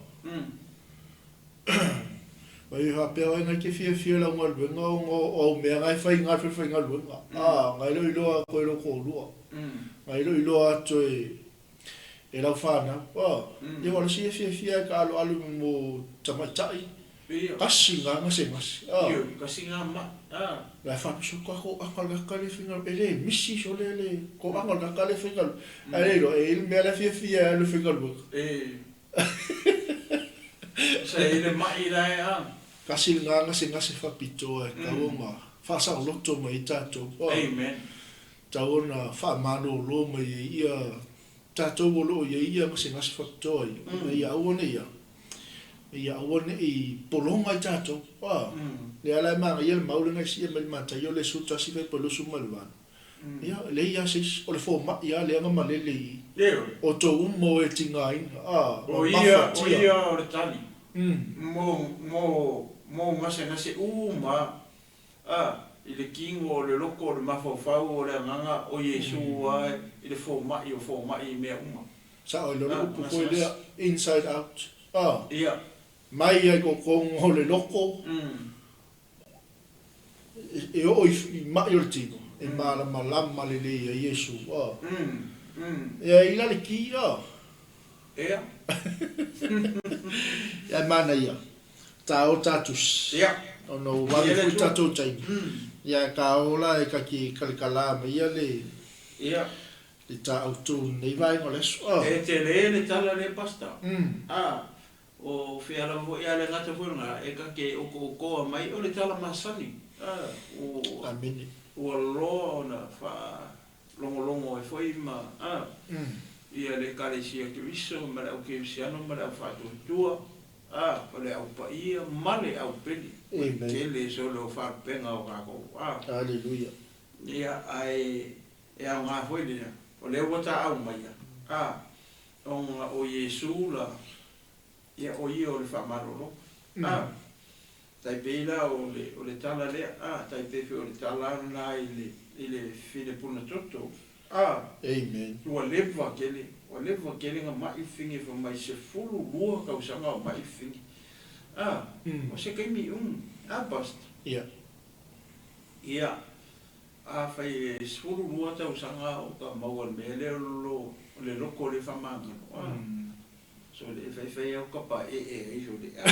Vai faapea oe ngai te fiafia i lau galuega ona o au mea na e fai i ina i le falefaigaluega, a, ngai le o iloa atu e lou toalua, ngai le o iloa atu e, e lau fanau, a, ia ua lasi e fiafia e taaloalo i mo tamaitai, kasi na gasegase, a. Ioe, kasi na maʻi, a. La e faapea, so ka toaga o le tagata lea e faigaluega, e le misi sole le toaga o le tagata lea e faigaluega, ae le iloa, e i ai le mea la e fiafia e alu e faigaluega. E. Sa i ai le maʻi la e, a. Kasi lena gasegase faapitoa e tatau ona faasaoloto mai ai tatou, a. Amen. Tatau ona faamalolo mai ai ia tatou o lo o i ai ia gasegase faapitoa ia, ina ia aua ne i a, ina ia aua ne i pologa i tatou. A, lea la e manaia le mau lea na e siia mai le Mataio le 11 fuaiupu 28. Ia, e leai lava se isi, o le fomai lava lea na malele i i, outou uma o e tigaina, a, O ia, o mamafatia. ia o le tali mo, mo, mo gasegase uma A, i le tino o le loto o le mafaufau o le Agaga o Iesu a i le fomai o fomai i mea uma. Sao ai loa le A, upu foi gasegase. lea, inside out, a, Ia. mai ai totonu o le loto, e oo i mai o le tino, e malamalama lelei ai Iesu, a. Ia, i la le ki, a. Ea. Ia, e manaia. Ta o ta tusi. Ia. Ona ua vave foi tatou taimi. Ia ka o la e kaki kalekala mai ia le Ia. le ta autu i lenei vaega o le aso. Oh. E tele le tala lea Pastor. A, o fea lava foi, a le gata foi lena, e ta te okookoa mai, o le tala masani. A, ua, Amene. ua loa ona faalogologo ai foi ma, a, ia le Ekalesia Keriso ma le au Kerisiano ma le au Faatuatua. A, o le au paia ma le au pele. Ua Amen. tele solo o faalupega o kākou. A. Aleluia. Ia, ae e aoga foi lea, o lea ua ta aumaia, a, ona o Iesu la, ia o ia o le faamalolo. A, tai pei la o le, o le tala lea, a, tai pei foi o le tala lena i le, i le fine puna toto. A, Amen. ua leva tele, ua leva tele na ma'i le fine fai mai 12 tausaga o ma'i le fine. A, o se taimi umi, a Pastor? Ia. Ia, Afai e 12 tausaga o ka maua i le mea lea o le loko le faamagalo, a. Sole e faifai au ka paee ai sole a.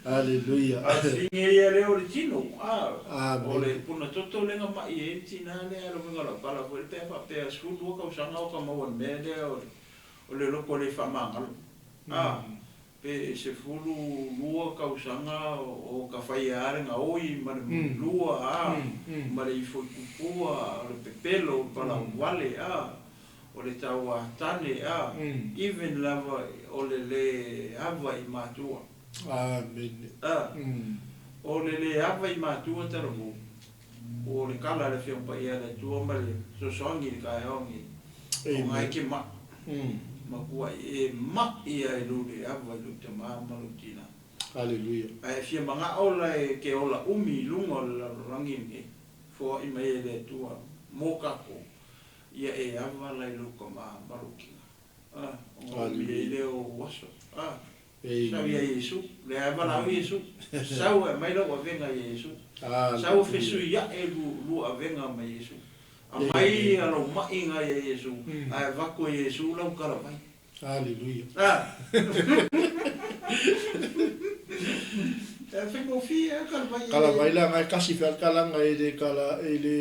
Aleluia. A o le filiga ia lea o le tino, a. O le puna toto lea na mai ai le tina lea, le uiga o lau tala foi lea pe a faapea 12 tausaga o ka maua i le mea lea o le loko le faamagalo, a. Pe 12 tausaga o ka faia lava le gaoi ma le mulua a, ma le ifo i tupua, o le pepelo, o le palauvale a, o le tauatane a, even lava o le le ava i matua. Amene. A, o le le ava i matua talavou, o le kala a le Afioga Paia a le Atua ma le fesoasoani i le taeao lenei, o na e te mai, matuai e mai lava i lou le ava i lou tama ma lou tina. Aleluia. A e fia manao la e te ola umi i luga o le lalolagi lenei, foai mai e le Atua mo tatou, ia e ava la i lou tama ma lou tina. A, ona umi ai lea o ou aso. A, sau ia Iesu, lea e valaau Iesu, sau e aumai lau avega ia Iesu. Sau e fesuiaʻe lua avega ma Iesu. Aumai lou maʻiga ia Iesu, ae avatu e Iesu lau talavai. Aleluia. A. E faigofie lava talavai. Talavai leaga e tasi fea le talaga e le tala e le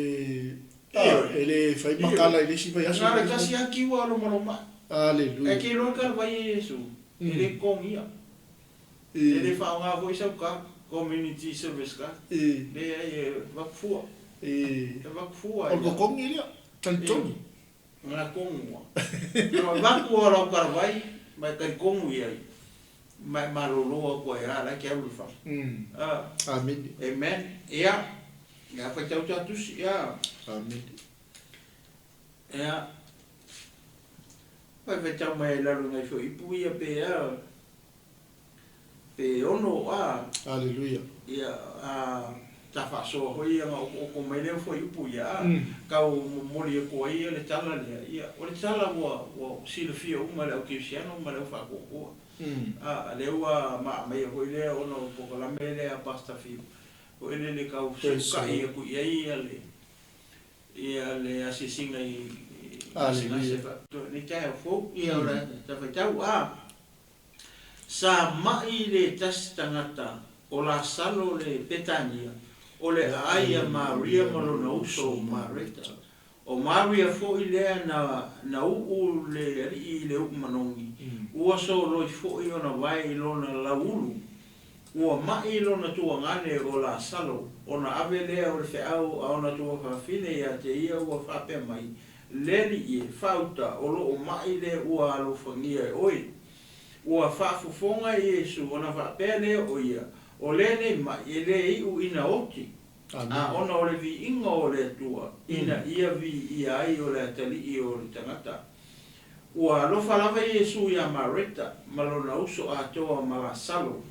e le fai ma tala i le isi vaiaso. Na o le tasi lava kiu a lomaloma. Aleluia. Ae te iloa le talavai e Iesu, e le totogia. E le faaaoga foi sau card, community service card. Leai, e avatu fua. E avatu fua. O le totogi lea, talitonu. Na tonu lava. Na avatu lava lau talavai ma e talitonu i ai, ma e malolo atu ai lava, la e te alu i le fale. Amene. Amen. Ia, ia faitau ta tusi, ia. Amene. Ia, faitau mai ai i lalo i nai fuaiupu ia pe a, pe 6 a. Aleluia. Ia, a ta faasoa foi ia na okooko mai lea fuaiupu ia a, tau momoli atu ai ia le tala lea, ia, o le tala ua silafia uma e le au kerisiano ma le au faatuatua. A, lea ua maamaia foi lea ona o le polokalame lea a Pastor Fiu, foi lele tau fesukaʻi atu i ai ia le ia le asiasiga i gasegase faapitoa i lenei taeao fou. Ia o le ta faitau a, sa mai le tasi tagata o Lasalo le Petania, o le aai a Maria ma lona uso o Mareta. O Maria foi lea na na uu le alii i le uu manogi, ua soloi foi ona vae i lona lauulu. Ua mai lona tuagane o Lasalo, ona ave lea o le feau a ona tuafafine ia te ia ua faapea mai, Le alii e, faauta, o loo mai le ua alofagia e oe. Ua faafofoga Iesu ona faapea lea o ia, O lenei mai e le iu ina oti, a ona o le viiga o le Atua, ina ia viia ai o le atalii o le tagata. Ua alofa lava Iesu iā Mareta ma lona uso atoa ma Lasalo.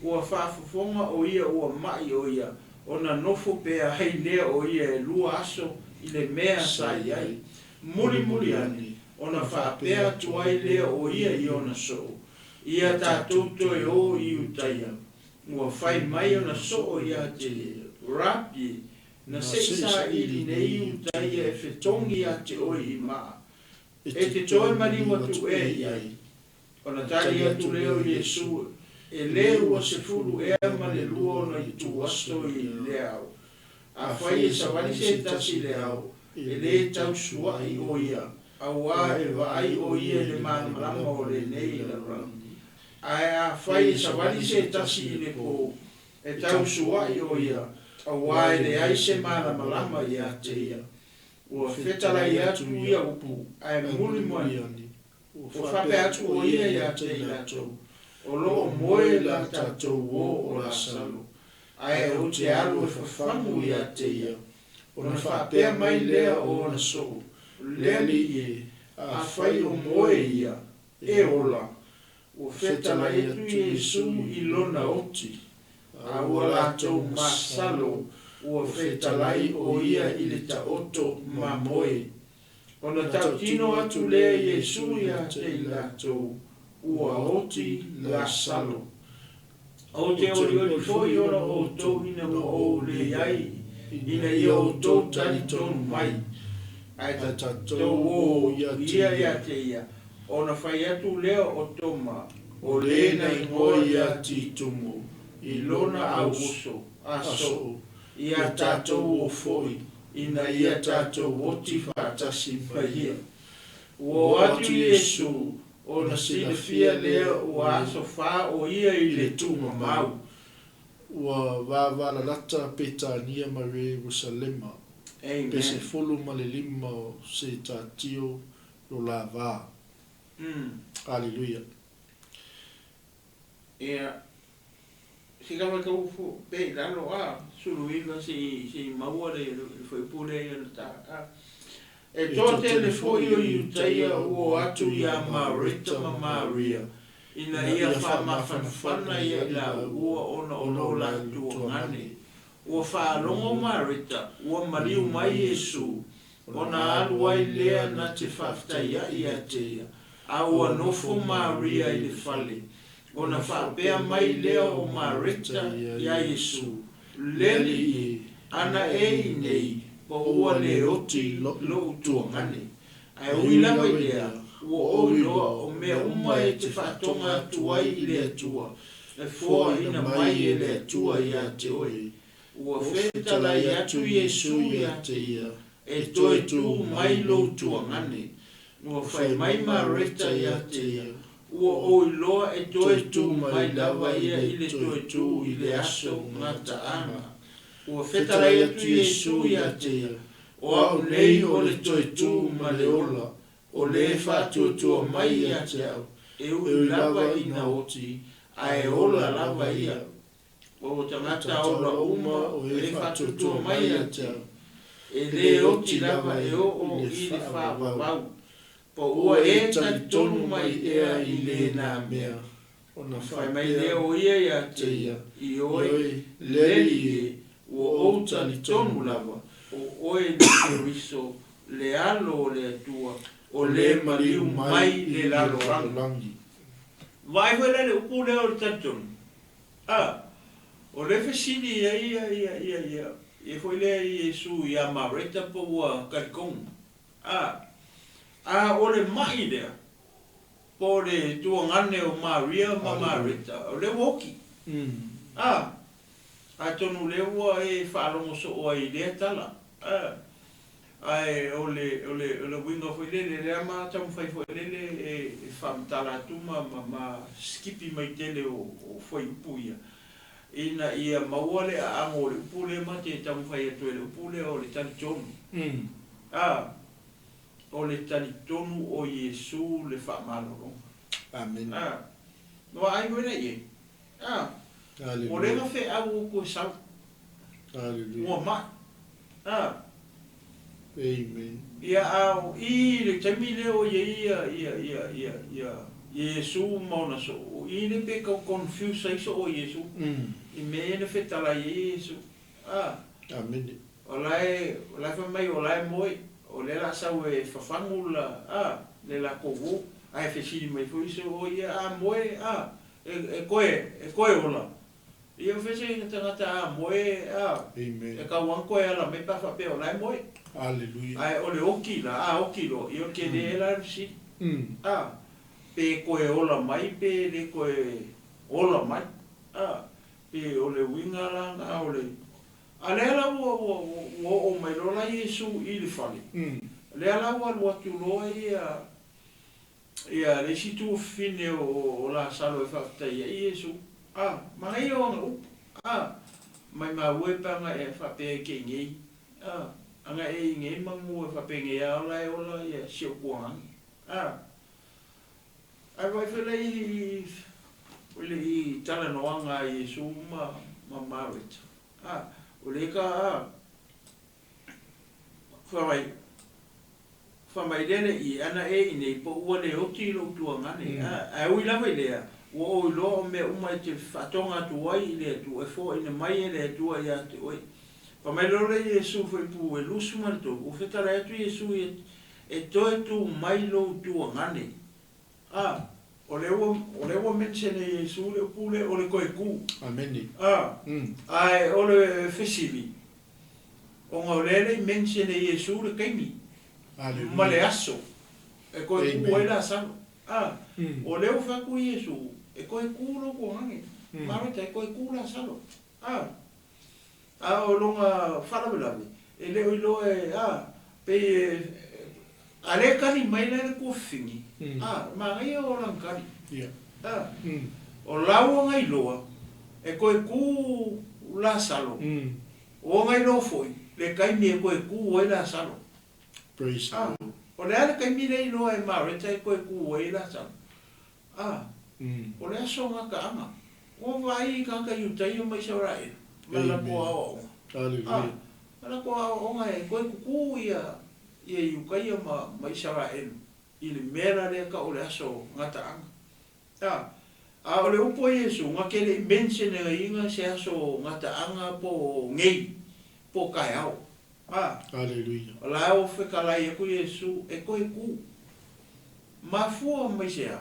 Ua faafofoga o ia ua mai o ia, ona nofo pea ai lea o ia e 2 aso i le mea sa i ai. Mulimuli ane, ona faapea atu ai lea o ia i ona soo, Ia tatou toe o i Iutaia. Ua fai mai ona soo ia te ia, Rapi, na se i saili nei Iutaia e fetogi ia te oe i maa, e te toe maliu atu ea i ai. Ona tali atu lea o Iesu, E le ua 12 ea ma le 2 ona itu aso i le ao. Afai e savali se tasi i le ao, e le tausuaʻi o ia, auā e vaai o ia i le malamalama o lenei lalolagi. Ae afai e savali se tasi i le pō, e tausuaʻi o ia, auā e leai se malamalama ia te ia. Ua fetalai atu ia upu, ae mulimuli ane, ua faapea atu o ia ia te i latou, O loo moe la tatou uō o Lasalo, ae ou te alu e fafagu ia te ia. Ona faapea mai lea o ona soo, Le alii e, afai o moe ia, e ola. Ua fetalai atu Iesu i lona oti, a ua latou masalo ua fetalai o ia i le taoto ma moe. Ona tautino atu lea Iesu ia te i latou, Ua oti Lasalo. Ou te olioli foi ona o outou ina ua ou leai, ina ia outou talitonu mai, ae tatou o ia ia te ia. Ona fai atu lea o Toma, o le na igoa ia Titumu, i lona auuso, aso, ia tatou o foi, ina ia tatou oti faatasi ma ia. Ua o atu Iesu, ona silafia lea ua aso fa o ia i le tuugamau. Ua vavalalata Petania ma Ierusalema, pe 15 o setatio lo la va. Aleluia. Ia, sika mai ka ufu pe i lalo a, 19 se i maua le fuaiupu lea i ona ta a. E toatele foi o Iutaia ua o atu ia Mareta ma Maria, ina ia faamafanafana ia i laua ona o lo latou tuagane. Ua faalogo Mareta ua maliu mai Iesu, ona alu ai lea na te faafetaiaʻi ia te ia, a ua nofo Maria i le fale. Ona faapea mai lea o Mareta iā Iesu, Le Alii, ana e i nei, po ua le oti loʻu tuagane. Ae ui lava i lea, ua ou iloa o mea uma e te faatoga atu ai i le Atua, e foaina mai e le Atua ia te oe. Ua fetalai atu Iesu ia te ia, E toe tū mai lou tuagane. Ua fai mai Mareta ia te ia, Ua ou iloa e toe tū mai lava ia i le toe tū i le aso gataaga. Ua fetalai atu Iesu ia te ia, O au nei o le toe tū ma le ola, o le faatuatua mai ia te au, e ui lava ina oti, ae ola lava ia. O tagata ola uma o e faatuatua mai ia te au, e le oti lava e oo i le faavavau. Po ua e talitonu mai ea i lena mea? Ona Fai mai lea o ia ia te ia, Ioe, le Alii e, ua ou talitonu lava, o oe le Keriso, le Alo o le Atua, o le maliu mai le lalolagi. Vaai foi la i le upu lea o le talitonu. A, o le fesili ai ia, ia, ia, ia, ia foi lea i Iesu ia Mareta po ua talitonu. A, a o le maʻi lea, po o le tuagane o Maria ma Mareta, o lea ua oti. A, atonu o lea ua e faalogo soo ai i lea tala. A, ae o le, o le, o le uiga foi lele, lea ma taumafai foi lele e faamatala atu ma, ma, ma sikipi mai tele o, o fuaiupu ia, ina ia maua le aago o le upu lea ma te taumafai atu ai le upu lea o le talitonu. A, o le talitonu o Iesu le faamalologa. Amene. A, vaai foi la i ai. A, o Aleluia. lea feau o koe sau. Aleluia. Ua mai. A. Amen. Ia a o i le taimi lea o i ai ia ia ia ia ia Iesu ma ona soo, o i le pe kau confuse ai soo o Iesu. I mea ia na fetalai ai Iesu. A. Amene. O la e, o la e fai mai o la e moe, o lea la sau e fafagu la, a, le latou uo, ae fesili mai foi soo o ia, a moe, a, e, e koe, e koe ola. Ia o fese ina tagata a moe, a, Amen. e kau ana koe ala mai pe a faapea o la e moe. Aleluia. Ae o le oki la, a oki loa, ia o le tele la le fesili. A, pe koe ola mai pe le koe ola mai. A, pe o le uiga la na o le. A lea la ua, ua, ua oo mai loa la Iesu i le fale. Lea la ua alu atu loa ia, ia le isi tuafafine o, o Lasalo e faafetai ai Iesu. A, manaia o ana upu. A, maimau e pe ana e faapea e ke i nei. A, ana e i nei manu e faapea nei a ola e ola ia si ou tuagane. A, ae vaai foi la i, i le i talanoaga a Iesu ma, ma Mareta. A, o le ka a, fai mai, fai mai lea le i, ana e i nei, po ua le oti i lou tuagane. A, ae ui lava i lea, ua ou iloa o mea uma e te faatoga atu ai i le Atua, e foaina mai e le Atua ia te oe. Fai mai loa le Iesu fuaiupu e 23, ua fetalai atu Iesu ia, e toe tu mai lou tuagane. A, O lea ua, o lea ua mention e Iesu le upu lea o le toe ku. Amene. A, ae o le fesili, ona o lea e le i mention e Iesu le taimi ma le aso e toe ku ai Lasalo. A, o lea ua fai atu Iesu, e toe ku lou tuagane, Mareta, e toe ku Lasalo. A, a o lona faalavelave, e le o iloa e, a, pei e, a lea e tali mai la le tuafafine, a, manaia o lana tali, a, o lau ona iloa, e toe tu Lasalo, o ona iloa foi le taimi e toe tu ai Lasalo. A, o le a le taimi lea e iloa e Mareta e toe tu ai Lasalo? A, o le aso gataaga, ua vaai i tagata Iutaia ma Isaraelu ma le latou aoaoga. A, ma le latou aoaoga e toe tutu ia ia Iutaia ma ma Isaraelu i le mea la lea tau o le aso gataaga. A, a o le upu a Iesu, na te le i mention ina se aso gataaga po o nei, po o taeao. A, o la e ua fetalai atu Iesu e toe tu. Mafua mai se a?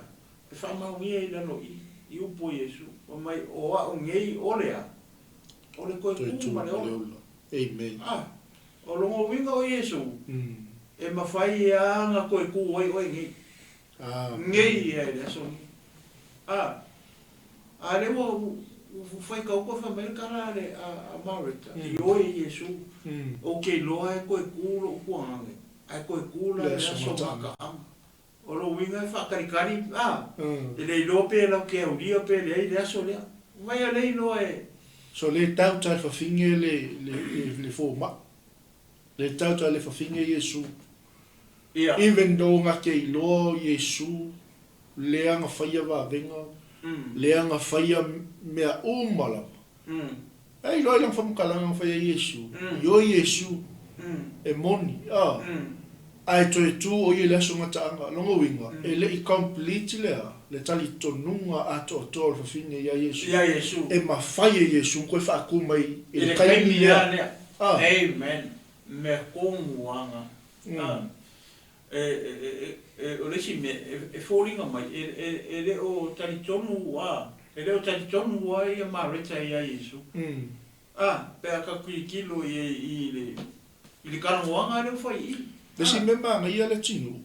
E faamaonia i lalo i i upu o Iesu, fai mai, O a'u nei o le a? O le toe tu ma le ola. A, o lona uiga o Iesu, e mafai a na toe tu ai oe nei. Nei ia i le aso nei. A, a lea ua ua faitau atu fai mai le tala a le a Mareta, Ioe Iesu, ou te iloa e toe tu lo'u tuagane. Ae toe tu la i le aso mataaga. O lou uiga e faatalikali, a, e le iloa pe lau te aulia pe leai le aso lea. Vai a le iloa e. So le tau ta le fafine le le le fomai. Le tau ta le fafine Iesu. Ia. Even though nga te iloa o Iesu lea na faia vavega, lea na faia mea uma lava. E iloa i lana faamatalaga na fai ai Iesu, Ioe Iesu, e moni, a, ae toe tu o ia i le aso gataaga. Lona uiga, e le i complete le a, le talitonuga atoatoa o le fafine ia Iesu, e mafai e Iesu ona toe faatu mai i le taimi lea. A. Amen. Mea tonu aga. A. E, e, o le isi mea, e foliga mai, e le o talitonu a, e le o talitonu a ia Mareta ia Iesu. A, pe a ta tilotilo i ai i le, i le talanoaga lea ua fai i i. Le isi mea manaia le atunuu,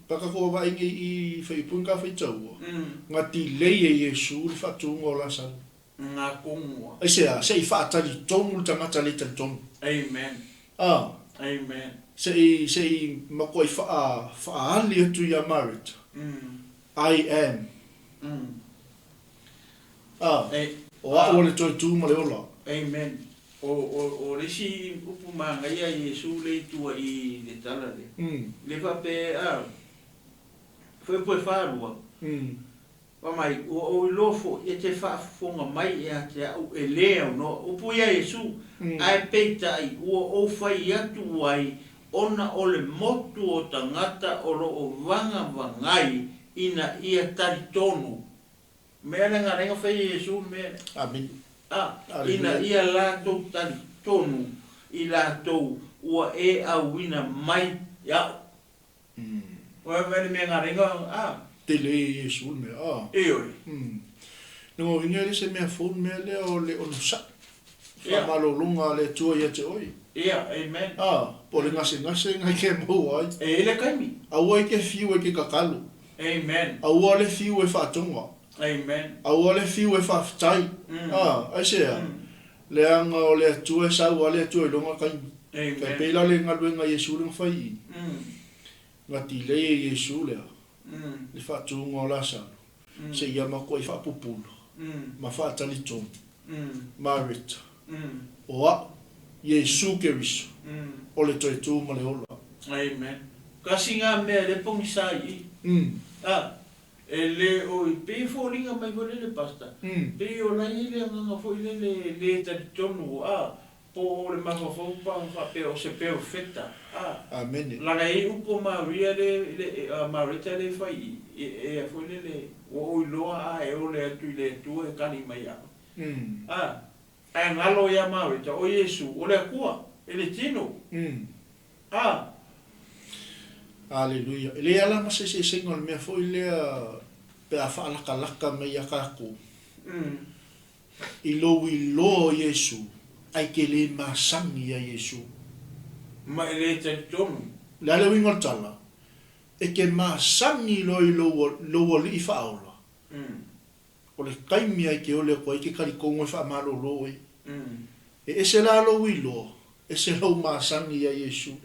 pe a tatou vaavaai nei i Faiupu na faitaua, na delay e Iesu le faatuga o Lasalo. Na tonu a. Aisea? Se i faatalitonu le tagata le talitonu. Amen. A. Amen. Se i, se i matuai faa, faaali atu ia Mareta, I am. A. O a'u o le toe tu ma le ola. Amen. O, o, o le isi upu manaia a Iesu lea i tua i le tala lea, le faapea, a, fuaipue falua, Fai mai, Ua ou iloa foi e te faafofoga mai ia te a'u e lē aunoa. Upu ia Iesu, Ae peitai ua ou fai atu ai ona o le motu o tagata o lo o vagavagai ina ia talitonu. Mea lea na ala ai ona fai e Iesu le mea lea. Amene. A, ina ia latou talitonu i latou ua e auina mai iaʻu. Ua vaai le mea na ala ai ona, a. Tele e Iesu le mea, a. Ioe. Lona uiga e le se mea fou le mea lea o le onosai. Faamalologa a le Atua ia te oe. Ia, amen. A, po o le gasegase na e te maua ai. E i ai le taimi. Aua e te fiu e te tatalo. Amen. Aua le fiu e faatoga. Amen. Aua le fiu e faafetai. A, aisea? Leaga o le Atua e sau a le Atua i lona taimi. Amen. Tai pei la le galuega a Iesu lea na fai i i. Na tilei e Iesu lea le faatuga o Lasalo, seia matuai faapupula ma faatalitonu Mareta, o a'u, Iesu Keriso, o le toe tu ma le ola. Amen. Kasi nga mea le pogisa i i. A, E le o i pei e foliga mai foi lele Pastor, pei o la e i ai le agaga foi lele e le talitonu a, po o le mafaufau pa faapea o se perofeta a. Amene. Lana e i ai upu a Maria le, le, a Mareta le e fai i, e, e a foi lele, ua ou iloa a e ole atu i le Atua e kali mai ia oe. A, ae galo ia Mareta, o Iesu, o le Atua, e le tino. A. Aleluia. E leai lava ma se eseesega o le mea foi lea. Pe a faalakalaka mai iā tatou i lou iloa o Iesu, ae e te le masani iā Iesu. Ma e le talitonu. O le a le uiga o le tala? E te masani loa i lou, lou Alii faaola, o le taimi lava e te ole atu ai e te talitonu e faamalolo oe. E ese la lou iloa, ese lou masani iā Iesu.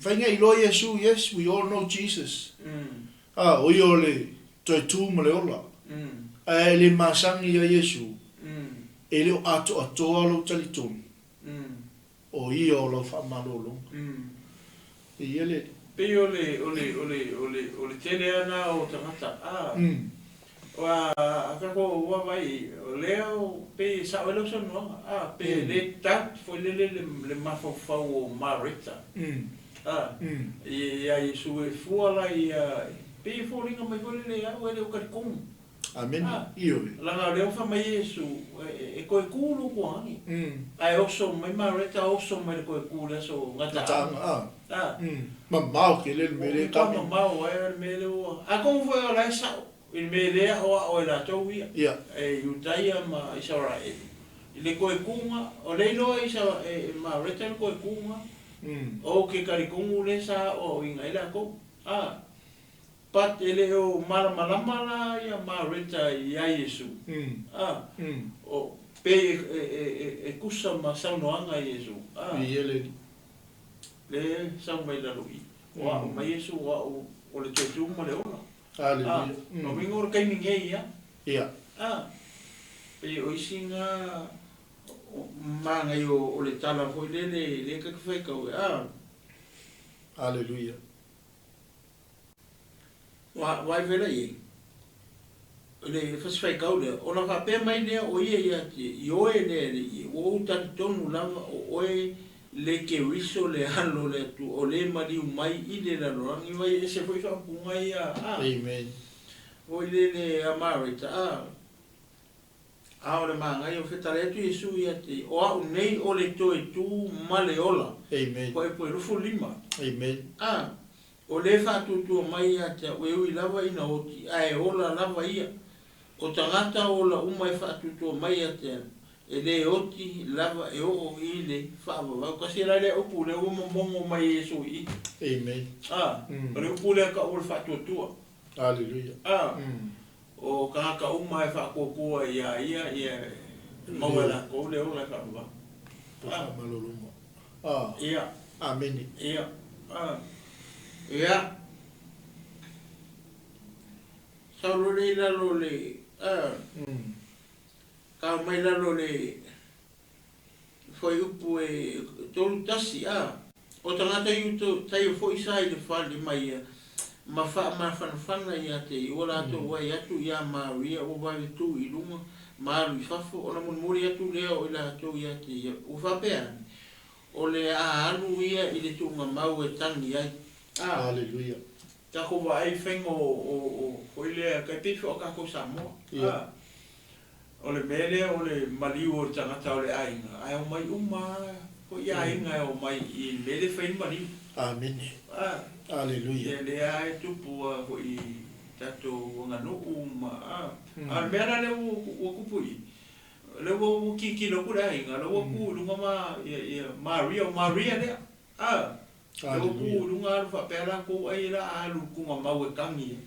Fai na iloa Iesu, yes, we all know Jesus. A, o ia o le toe tu ma le ola. Ae e le masani iā Iesu, e le o atoatoa lou talitonu, o ia o lau faamalologa. E ia le. Pei o le, o le, o le, o le, o le tele lava na o tagata, a, aua a tatou vaavaai, o lea pei e sao ai lau saunoaga, a, pei e le doubt foi lele le, le mafaufau o Mareta, a, ia Iesu e fua la ia, pei e foliga mai foi lele ia au e le o talitonu. Amene. Ioe. Leaga o lea ua fai mai Iesu, e toe tu lou tuaagi. Ae oso mai Mareta oso mai le toe tu i le aso gataaga. Gataaga, a. Mamao tele le mea lea e tau. Ua mamao ai le mea lea ua. Atonu foi o la e sao i le mea e le aoao e latou ia, e Iutaia ma Isaraelu i le toe tuga. O lea iloa e Mareta le toe tuga, o ke talitonu lea sa aoaoina ai latou. A. But e le o malamalama la ia Mareta ia Iesu, a, o, pei e tusa ma saunoaga a Iesu, a, lea e sau mai lalo i, o a'u mai Iesu, o a'u o le toe tu ma le ola. A, o uiga o le taimi nei ia, a, pei o isi na manaia o le tala foi lele, lea ta te faitau ai, a. Aleluia. Ua vaai vela i ai le fasifaitau lea, ona faapea mai lea o ia ia te ioe le Alii, ua ou talitonu lava o oe le Keriso le Alo o le Atua, o le maliu mai i le lalolagi. Vai e ese foi faaupuga ia a. Amen. Foi lele a Mareta a. A o le manaia o fetalai atu Iesu ia te ia, o au nei o le toe tu ma le ola. Amen. Fuaiupu e 25. Amen. A o le faatuatua mai ia te au e ui lava ina oti, ae ola lava ia. O tagata ola uma e faatuatua mai ia te au, e le oti lava e oo i le faavavau. Kasi la lea upu lea ua momogo mai e Iesu i i. Amen. A o le upu lea kau o le faatuatua. Hallelujah. A O tagata uma e faakuakua iā ia, ia e maua e lakou le ola e faavavau. Po faamalologa. A. Ia. Amene. Ia. A. Ia. Sau loa lea i lalo o le, a. Tau mai lalo o le fuaiupu e 31, a. O tagata Iutaio foi sa i le fale ma ia, ma faamafanafana ia te ia, ua latou vaai atu iā Maria ua vave tu i luga ma alu i fafo, ona mulimuli atu lea o i latou ia te ia, ua faapea ane, O le a alu ia i le tuugamau e tagi ai. A. Aleluia. Tatou vaai i faiga o foi lea, tai pei foi o tatou Samoa. A. O le mea lea o le maliu o le tagata o le aiga, ae omai uma lava foi aiga e omai i le mea lea e fai ai le maliu. Amene. A. Aleluia. Ia lea lava e tupu lava foi i tatou aganuu ma, a. A o le mea la lea ua tupu i i, o lea ua tilotilo atu le aiga, o lea ua tu i luga ma, ia Maria, o Maria lea. A. Lea ua tu i luga alu faapea latou ai la a alu i le tuugamau e tagi ai.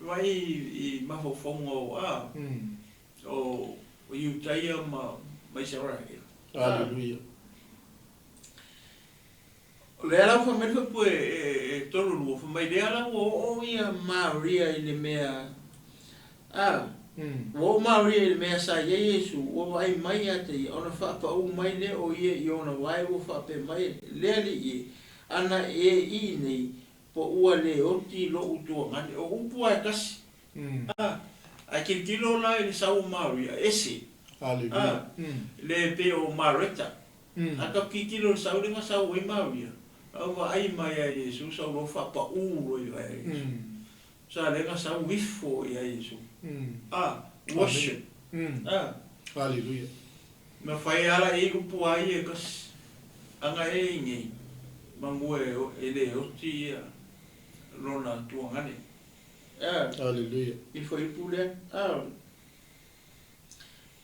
Vaai i mafaufauga o a o Iutaia ma Isaraelu. Aleluia. O lea la ua fai mai le faipue e 32, fai mai lea la ua oo ia Maria i le mea a, ua oo Maria i le mea sa i ai Iesu, ua vaai mai ia te ia, ona faapaū mai lea o ia i ona wae ua faapea mai, Le Alii e, ana e i nei, Po ua le oti loʻu tuagane. O upu a e tasi. A, ae tilotilo la i le sau o Maria, ese. A, le pei o Mareta. A tatou tilotilo i le sau lea na sau ai Maria, a ua vaai mai ia Iesu sau loa faapaū loa ia Iesu. Sa lea na sau ifo ia Iesu. A, worship. A. Haleluia. Na fai ala i upu a ia e kasi, aga e i nei, manu e le oti ia lona tuagane. Hallelujah. I fuaiupu lea.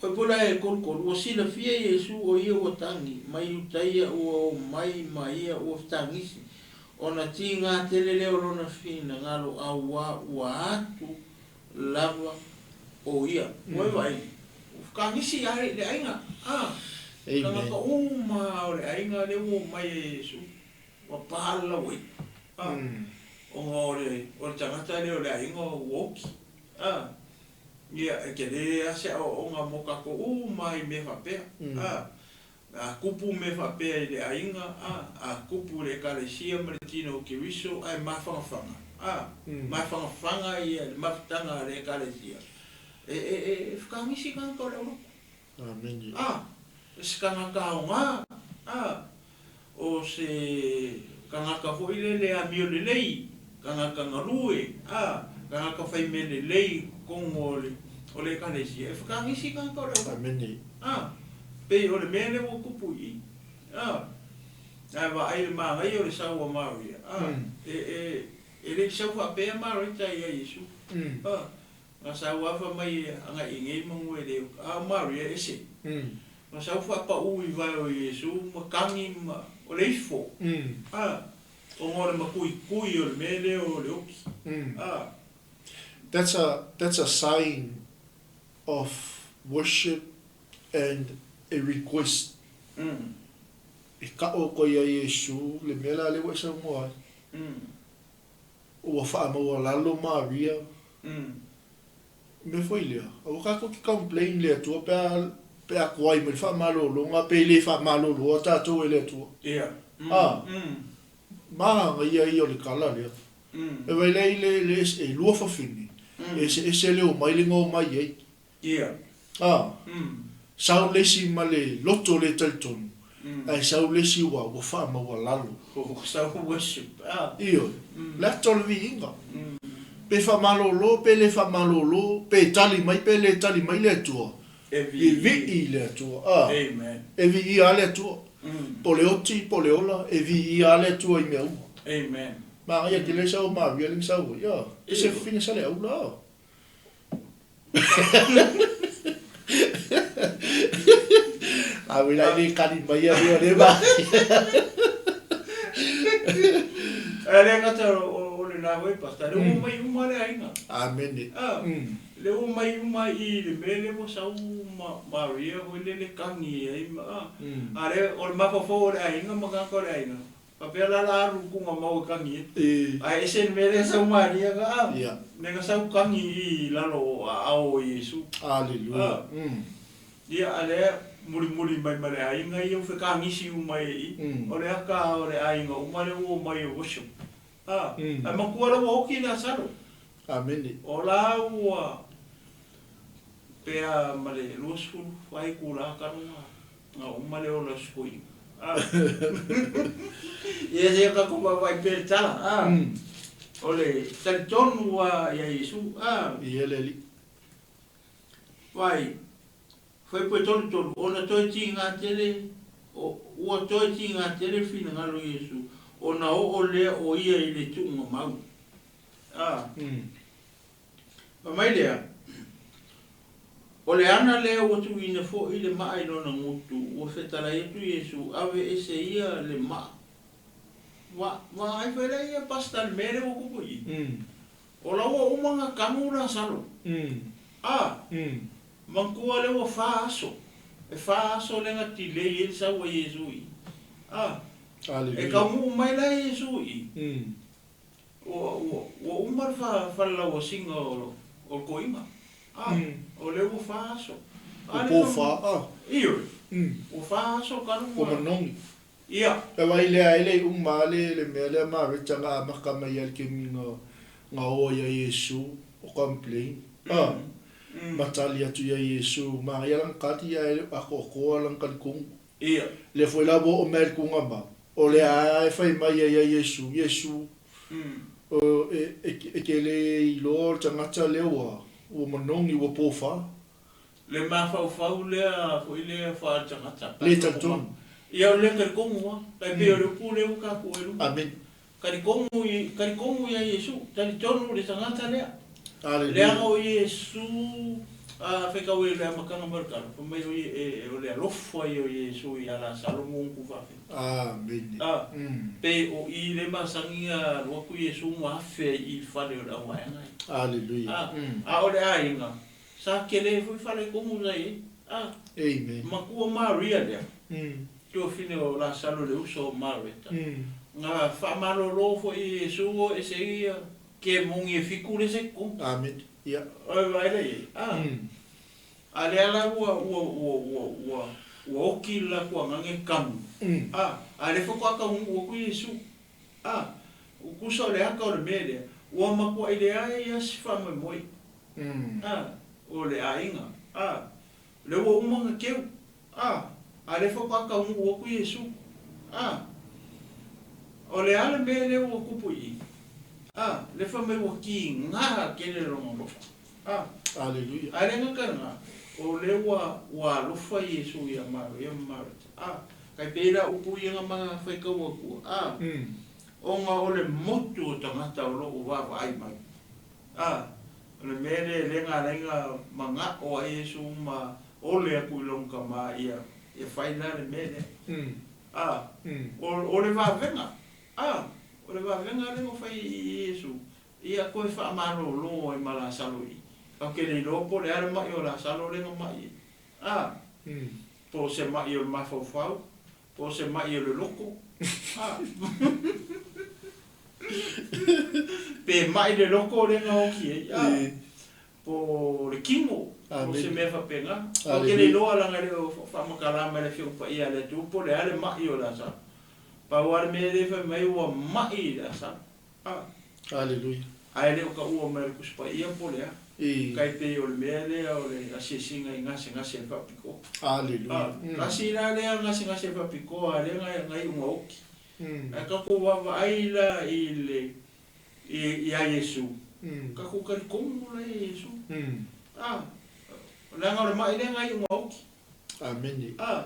O pula e kolukolu, ua silafia Iesu o ia ua tagi mai Iutaia ua o mai ma ia ua fetagisi, ona tiga tele lea o lona finagalo auā ua atu lava o ia. Ua e vaai, ua fetagisi a le aiga, a, tagata uma o le aiga lea ua o mai e Iesu, ua pa le lauai'a, a, ona o le tagata lea o le aiga ua oti, a. Ia, e tele lava se aoaoga mo tatou uma i mea faapea. A, a tupu mea faapea i le aiga, a, a tupu i le Ekalesia ma le Tino o Keriso ae mafanafana, a, mafanafana ia le mafutaga a le Ekalesia, e, e, e, e fetagisi tagata o le aulotu. Amene. A, se tagata aoga, a, o se tagata foi lele amio lelei, tagata galue, a, tagata fai mea lelei i totonu o le, o le Ekalesia, e fetagisi tagata o le aulotu. Amene. A, pei o le mea lea ua tupu i i, a, ae vaai i le manaia o le sau a Maria, a, e, e, e le i sau faapea Mareta ia Iesu, a, Na sau lava fai mai agai i nei manu e le a o Maria e ese. Na sau faapaū i vae o Iesu ma tagi ma o le ifo. A, ona o le matuitui o le mea lea o le oti. A. That's a that's a sign of worship and a request. E kaʻo koe iā Iesu le mea la lea ua e saunoa ai. Ua faamaualalo Maria. Mea foi lea, aua tatou te complain i le Atua pe a pe a tuai mai le faamalologa pe le faamaloloa tatou e le Atua. A, manaia ia o le tala lea. E vaai la i le le e lua fafine, e eseese le omai le na omai ai. A, sau le isi ma le loto le talitonu, ae sau le isi ua ua faamaualalo. Ioe, le ata o le viiga. Pe faamalolo pe le faamalolo, pe tali mai pe le tali mai le Atua, e vii le Atua. A, e viia lava le Atua. Po o le oti po o le ola, e viia lava le Atua i mea uma. Manaia tele le sau o Maria lea na sau ai, a, e se fafine Saleaula, a. A wela e le kali mai a lea le ma. Ae le gata o le la foi pastor, le ua mai uma le aiga. Amene. Le ua mai uma i le mea lea ua sau ma Maria foi lele tagi ai ma a lea o le mafaufau o le aiga ma tagata o le aiga. Faapea la la alu kuga mau e tagi ai. Ae ese le mea lea sau Maria ka a, le na sau tagi i lalo o aao o Iesu. Aleluia. Ia a lea mulimuli mai ma le aiga ia ua fekagisi uma e i, o le aka o le aiga uma lea ua omai e worship. A, ae matua la ua oti le Asalo. Amene. O la ua pea ma le 24 itula talu na uma le ola sui. Ia se tatou vaavaai pea i le tala, a, o le talitonu lava ia Iesu, a. Ia le Alii. Vai, Fuaiupu e 33, ona toe tiga tele, ua toe tiga tele le finagalo o Iesu, ona oo lea o ia i le tuuga mau. A. Fai mai lea, O le ana lea ua tuuina foi le maa i lona gutu, ua fetalai atu Iesu, ave ese ia le maa. Va, vaai foi la ia pastor i le mea lea ua tupu i i. O la ua uma ona tanu Lasalo. A, manatua lea ua fa aso, e fa aso lea na delay ai le sau a Iesu i i. A, e taunuu mai la Iesu i i. Ua, ua, ua uma le fa, falelauasiga o, o le toeaina. A, o lea ua fa aso. Ua po fa, a. Ioe. Ua fa aso talu Ua manogi. Ia. E vaai lea e le i uma lava le, le mea lea Mareta na amata mai ai le taimi na, na o ai a Iesu o complain. A, ma tali atu ia Iesu, manaia lana tali ae le o atoatoa lana talitonu. Ia. Lea foi la ua oo mai le tulaga mau, o lea lava e fai mai ai ia Iesu, Iesu, o, e, e, e te le iloa o le tagata lea ua, ua manogi, ua pofa. Le mafaufau lea foi lea faale-tagata. Le talitonu. Ia, o le le talitonu lava. Tai pei o le upu lea ua tatou ai luga. Amene. Talitonu i, talitonu ia Iesu, talitonu i le tagata lea. Leaga o Iesu a faitau i le amataga mai o le tala, fai mai o ia o le alofa ia o Iesu ia Lasalo ma ona tufaafine. Amene. A, pe o i le masani na alu atu Iesu ma afe ai i le fale o le auvaega ia. Aleluia. A, a o le aiga, sa tele foi faletonu sa i ai. A, Amen. matua Maria lea, tuafine o Lasalo le uso o Mareta, na faamalolo foi i Iesu o ese ia Ke moni e fiku le se ku. Amen. Ia. Oi vaai lea i ai. A. A lea la ua, ua, ua, ua, ua, ua oki le latou agaga e kanu. A. A lea faatoa taunuu atu Iesu. A. Tusa o le ata o le mea lea, ua matuai leai lava se faamoemoe. A. O le aiga. A. O lea ua uma ona teu. A, a lea faatoa taunuu atu Iesu. A, o le a le mea lea ua tupu i i? A, lea fai mai ua kiga tele lona alofa. A, Aleluia. a le gata i lena, o lea ua, ua alofa Iesu ia Maria ma Mareta. A, tai pei la upu ia na ma faitau atua. A, ona o le motu o tagata o lo o vaavaai mai. A, o le mea lea lea na ala ai na manao ai Iesu ma ole atu i lona tama ia, ia fai la le mea lea. A, o, o le vavega, a, o le vavega lea na fai i Iesu, ia toe faamalolo ai ma Lasalo i i. Ou te le iloa po o le a le ma'i o Lasalo lea na ma'i ai. A, po o se ma'i o le mafaufau, Po o se maʻi o le loko. A. Pe maʻi le loko lea na oki ai. A. Po o le kino. Po o se mea faapena. Ou te le iloa leaga e le o faamatala mai le Afioga Paia a le Atua po o le a le maʻi o Lasalo. Pau lava le mea lea e fai mai ua maʻi Lasalo. A. Aleluia. Ae le o taua mai o le Tusi Paia po o le a. Tai pei o le mea lea o le asiasiga i gasegase faapitoa. Aleluia. A, tasi la lea gasegase faapitoa lea na iuga oki. Ae tatou vaavaai la i le ia Iesu, tatou talitonu la ia Iesu. A, leaga o le maʻi lea na iuga oki. Amene. A,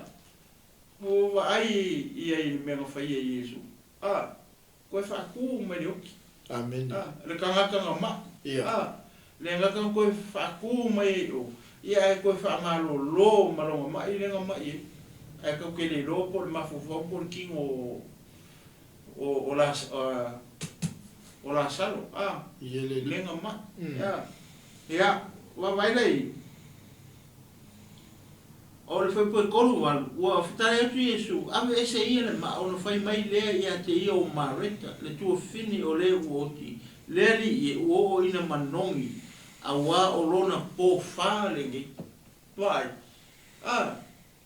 ua vaai ia i le mea na faia e Iesu. A, Koe faatu mai le oki. Amene. A, le tagata na maʻi. Ia. A, le gata na koe faatu mai ai i o, ia ae koe faamalolo ma lona maʻi lea na maʻi ai. Ae tatou te le iloa po o le mafaufau po o le kino o, o, o la, o Lasalo, a, Ia le lea na maʻi. A, ia, vaavaai la i. O le fuaipue 38, ua fetalai atu Iesu, Aveese ia le maa ona fai mai lea ia te ia o Mareta, le tuafafine o le ua oti, le alii e, ua oo ina manogi, auā o lona pō fa lenei. Vaai, a,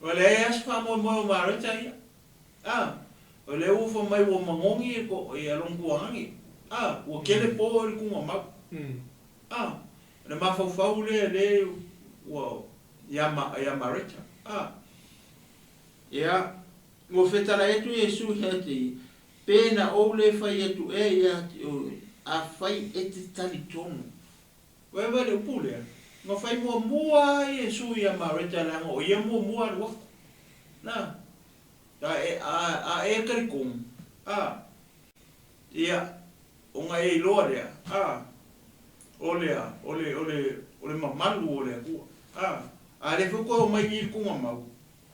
ua leai lava se faamoemoe o Mareta ia. A, o lea ua fai mai ua manogi e ko, ia lona tuagagi. A, ua tele pō i le tugamau. A, o le mafaufau lea lea ua ia ia Mareta. A, ia, ua fetalai atu Iesu ia te ia, Pe na ou le fai atu ea ia te oe, afai e te talitonu. Vaevae le upu lea, na fai muamua lava Iesu ia Mareta leaga o ia muamua alu atu. Na, a e, a, a e talitonu, a, ia, Ona e iloa lea, a, o le a, o le, o le, o le mamalu o le Atua, a, a lea foi toe omai i i le tugamau,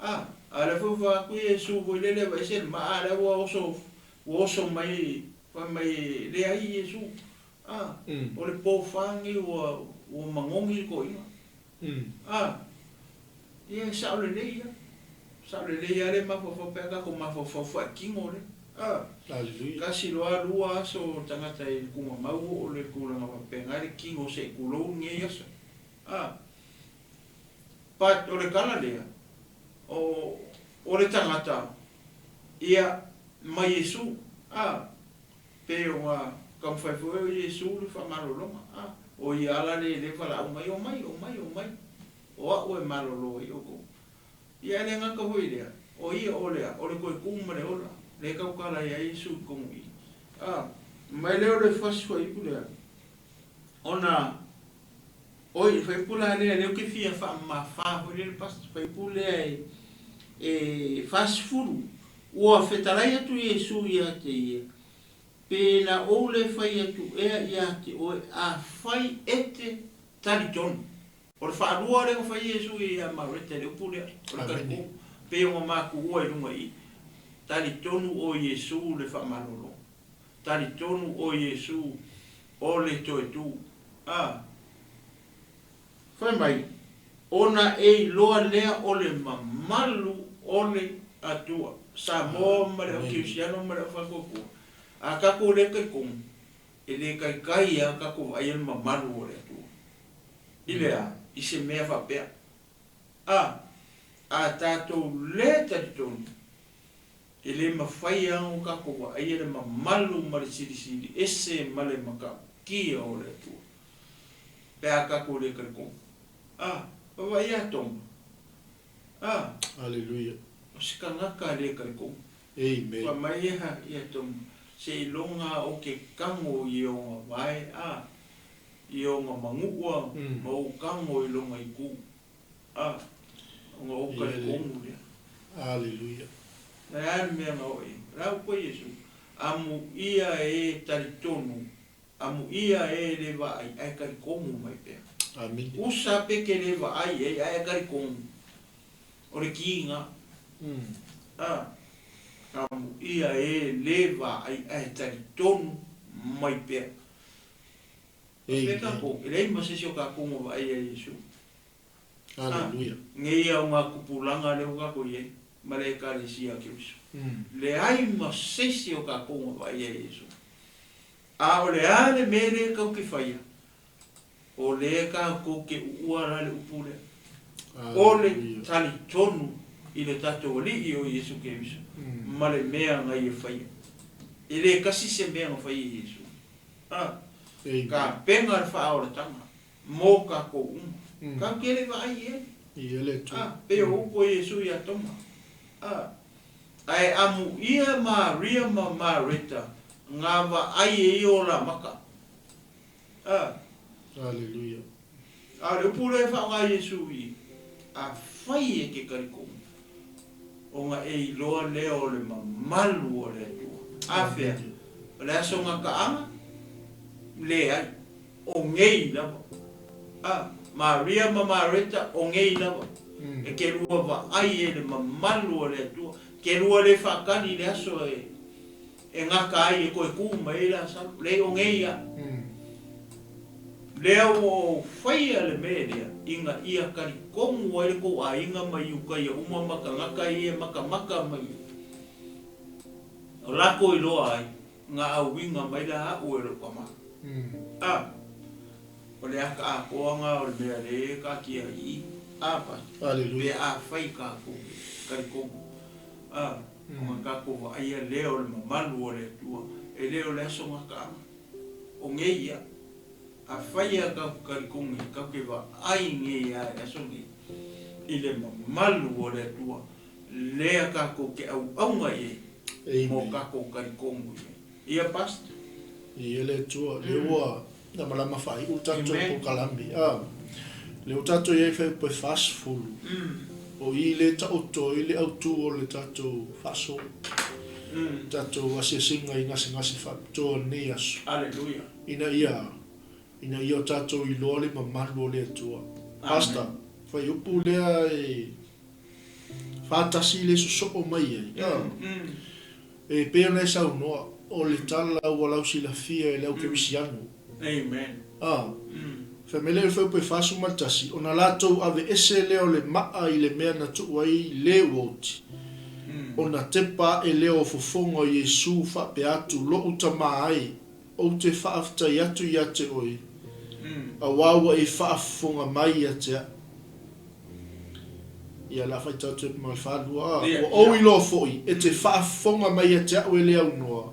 a, a lea foi ua fai atu Iesu foi lele aveese le maa, a lea ua oso, ua oso mai, fai mai, leai Iesu, a, o le po fa lenei ua, ua manogi le toeaina, a, ia e sao lelei ia, sao lelei lava le mafaufau pe a tatou mafaufau faatino lea. A, Aleluia. tasi loa lua aso o le tagata i le tugamau oo le tulaga faapena le tino se i tulou lenei aso. A, but o le tala lea, o, o le tagata, ia, ma Iesu. A, pei ona taumafai foi o Iesu le faamalologa. A, o ia ala lea le valaau mai, omai, omai, omai, o a'u e malolo ai outou. Ia e le gata foi i lea, o ia o le a? O le toe tu ma le ola, lea e tautala ai a Iesu i totonu i i. A, mai lea o le fasi fuaiupu lea, ona, oi, le fuaiupu la lea, lea ou te fia faamamafa foi lea le pastor, fuaiupu lea e, e 40, ua fetalai atu Iesu ia te ia. Pe na ou le fai atu ea ia te oe, afai e te talitonu. O le faalua lea na fai e Iesu ia Mareta i le upu lea, o le talitonu, pei ona matuua i luga i i, Talitonu o Iesu le faamalolo. Talitonu o Iesu o le toe tu. A. Fai mai, ona e iloa lea o le mamalu o le Atua. Samoa ma le au Kerisiano ma le au Faatuatua, a tatou le talitonu, e le taitai lava tatou vaaia le mamalu o le Atua. I le a? I se mea faapea. A, a tatou le talitonu, e le mafai lava ona tatou vaaia le mamalu ma le silisili ese ma le matautia o le Atua. Pe a tatou le talitonu. A, vaavaai ia Toma. A. Aleluia. O se tagata le talitonu. Amen. Fai mai ia ia Toma, seiloga o ke kago i ona vae, a, i ona manuʻa ma ou kago i lona itu. A, ona ou talitonu lea. Aleluia. O le a le mea na oo i ai? O le a upu a Iesu? Amuia e talitonu Amuia e le vaai ae talitonu mai pea. Amene. Usa pe ke le vaai ai ae talitonu. O le kiga. A. Amuia e le vaai ae talitonu mai pea. Pe tatou, e leai ma se isi o tatou na vaai ia Iesu. A. Nei au nga tupulaga lea ua tatou i ai ma le Ekalesia a Keriso. Leai ma se isi o tatou na vaai ia Iesu. A o le a le mea lea tou te faia? O lea tatou te uua la le upu lea, o le talitonu i le tatou Alii o Iesu Keriso ma le mea na Ia faia. E le tasi se mea na faia e Iesu. A, tapena le faaolataga mo tatou uma. Tatou te le vaai i ai. A, pei o upu a Iesu ia Toma. A. Ae amuia Maria ma Mareta nga vaai e ia o lamaka. A. Aleluia. A o le upu lea e faaaoga e Iesu i, Afai e te talitonu, ona e iloa lea o le mamalu o le Atua. Afea? O le aso gataaga? Leai. O nei lava. A, Maria ma Mareta, o nei lava. E te lua vaai e le mamalu o le Atua, te lua le faatali i le aso e e gata ai e toe tu mai ai Lasalo. Leai, o nei a. Lea ua ou faia le mea lea, ina ia talitonu ai le tou aiga ma Iutaia uma ma tagata ia e matamata mai ai, o latou iloa ai, Na auiga mai la a'u e lou tama. A, o le ata atoa na o le mea lea e taatia ai i i. A, Pastor, pe afai tatou e talitonu, a, ona tatou vaaia lea o le mamalu o le Atua, e le o le aso gataaga. O nei ia. Afai a tatou talitonu nei, tatou te vaai nei a i le aso nei, i le mamalu o le Atua, lea tatou te auauna i ai mo tatou talitonu i ai. Ia Pastor. Ia le Atua, lea ua lamalama faaiu le tatou polokalame. A, lea ua tatou i ai fuaiupu e 40, o i lea e taoto ai le autu o le tatou faasoa, tatou asiasiga i gasegase faapitoa o lenei aso. Aleluia. Ina ia, ina ia o tatou iloa le mamalu o le Atua. Pastor, fuaiupu lea e 41 le sosoo mai ai. E pei ona e saunoa, o le tala ua lausilafia e le au kerisiano. A, fai mai lea i le fuaiupu e 41, ona latou aveese lea o le maa i le mea na tuu ai le ua oti, ona tepa aʻe lea o fofoga o Iesu faapea atu, Loʻu Tama ai, ou te faafetai atu ia te oe, auā ua e faafofoga mai ia te aʻu. Ia, o le a faitau atu ai ma le 42, a, ua ou iloa foi, e te faafofoga mai ia te aʻu e le aunoa,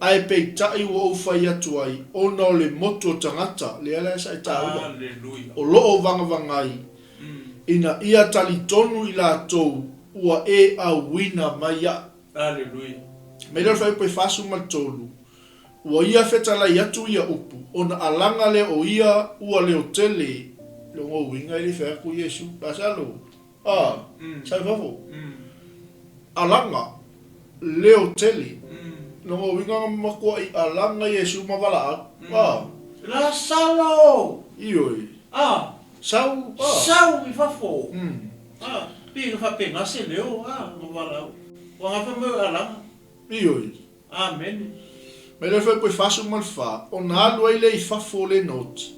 ae peitai ua ou fai atu ai, ona o le motu o tagata, lea la sa e taua, o lo o vagavagai, ina ia talitonu i latou ua e auina mai aʻu. Mai lea o le fuaiupu e 43, Ua ia fetalai atu ia upu, ona alaga lea o ia ua leo tele lona uiga e le fai atu Iesu, Lasalo, a, sau i fafo. Alaga, leo tele. Lona uiga na matuaʻi alaga Iesu ma valaau. A. Lasalo! Ioe. A. Sau, a. Sau i fafo. A. Pei e faapena se leo, a, ma valaau. Ua gafa mai o e alaga. Ioe. Amene. Mai lea fai koe 44, ona alu ai lea i fafo o le noti.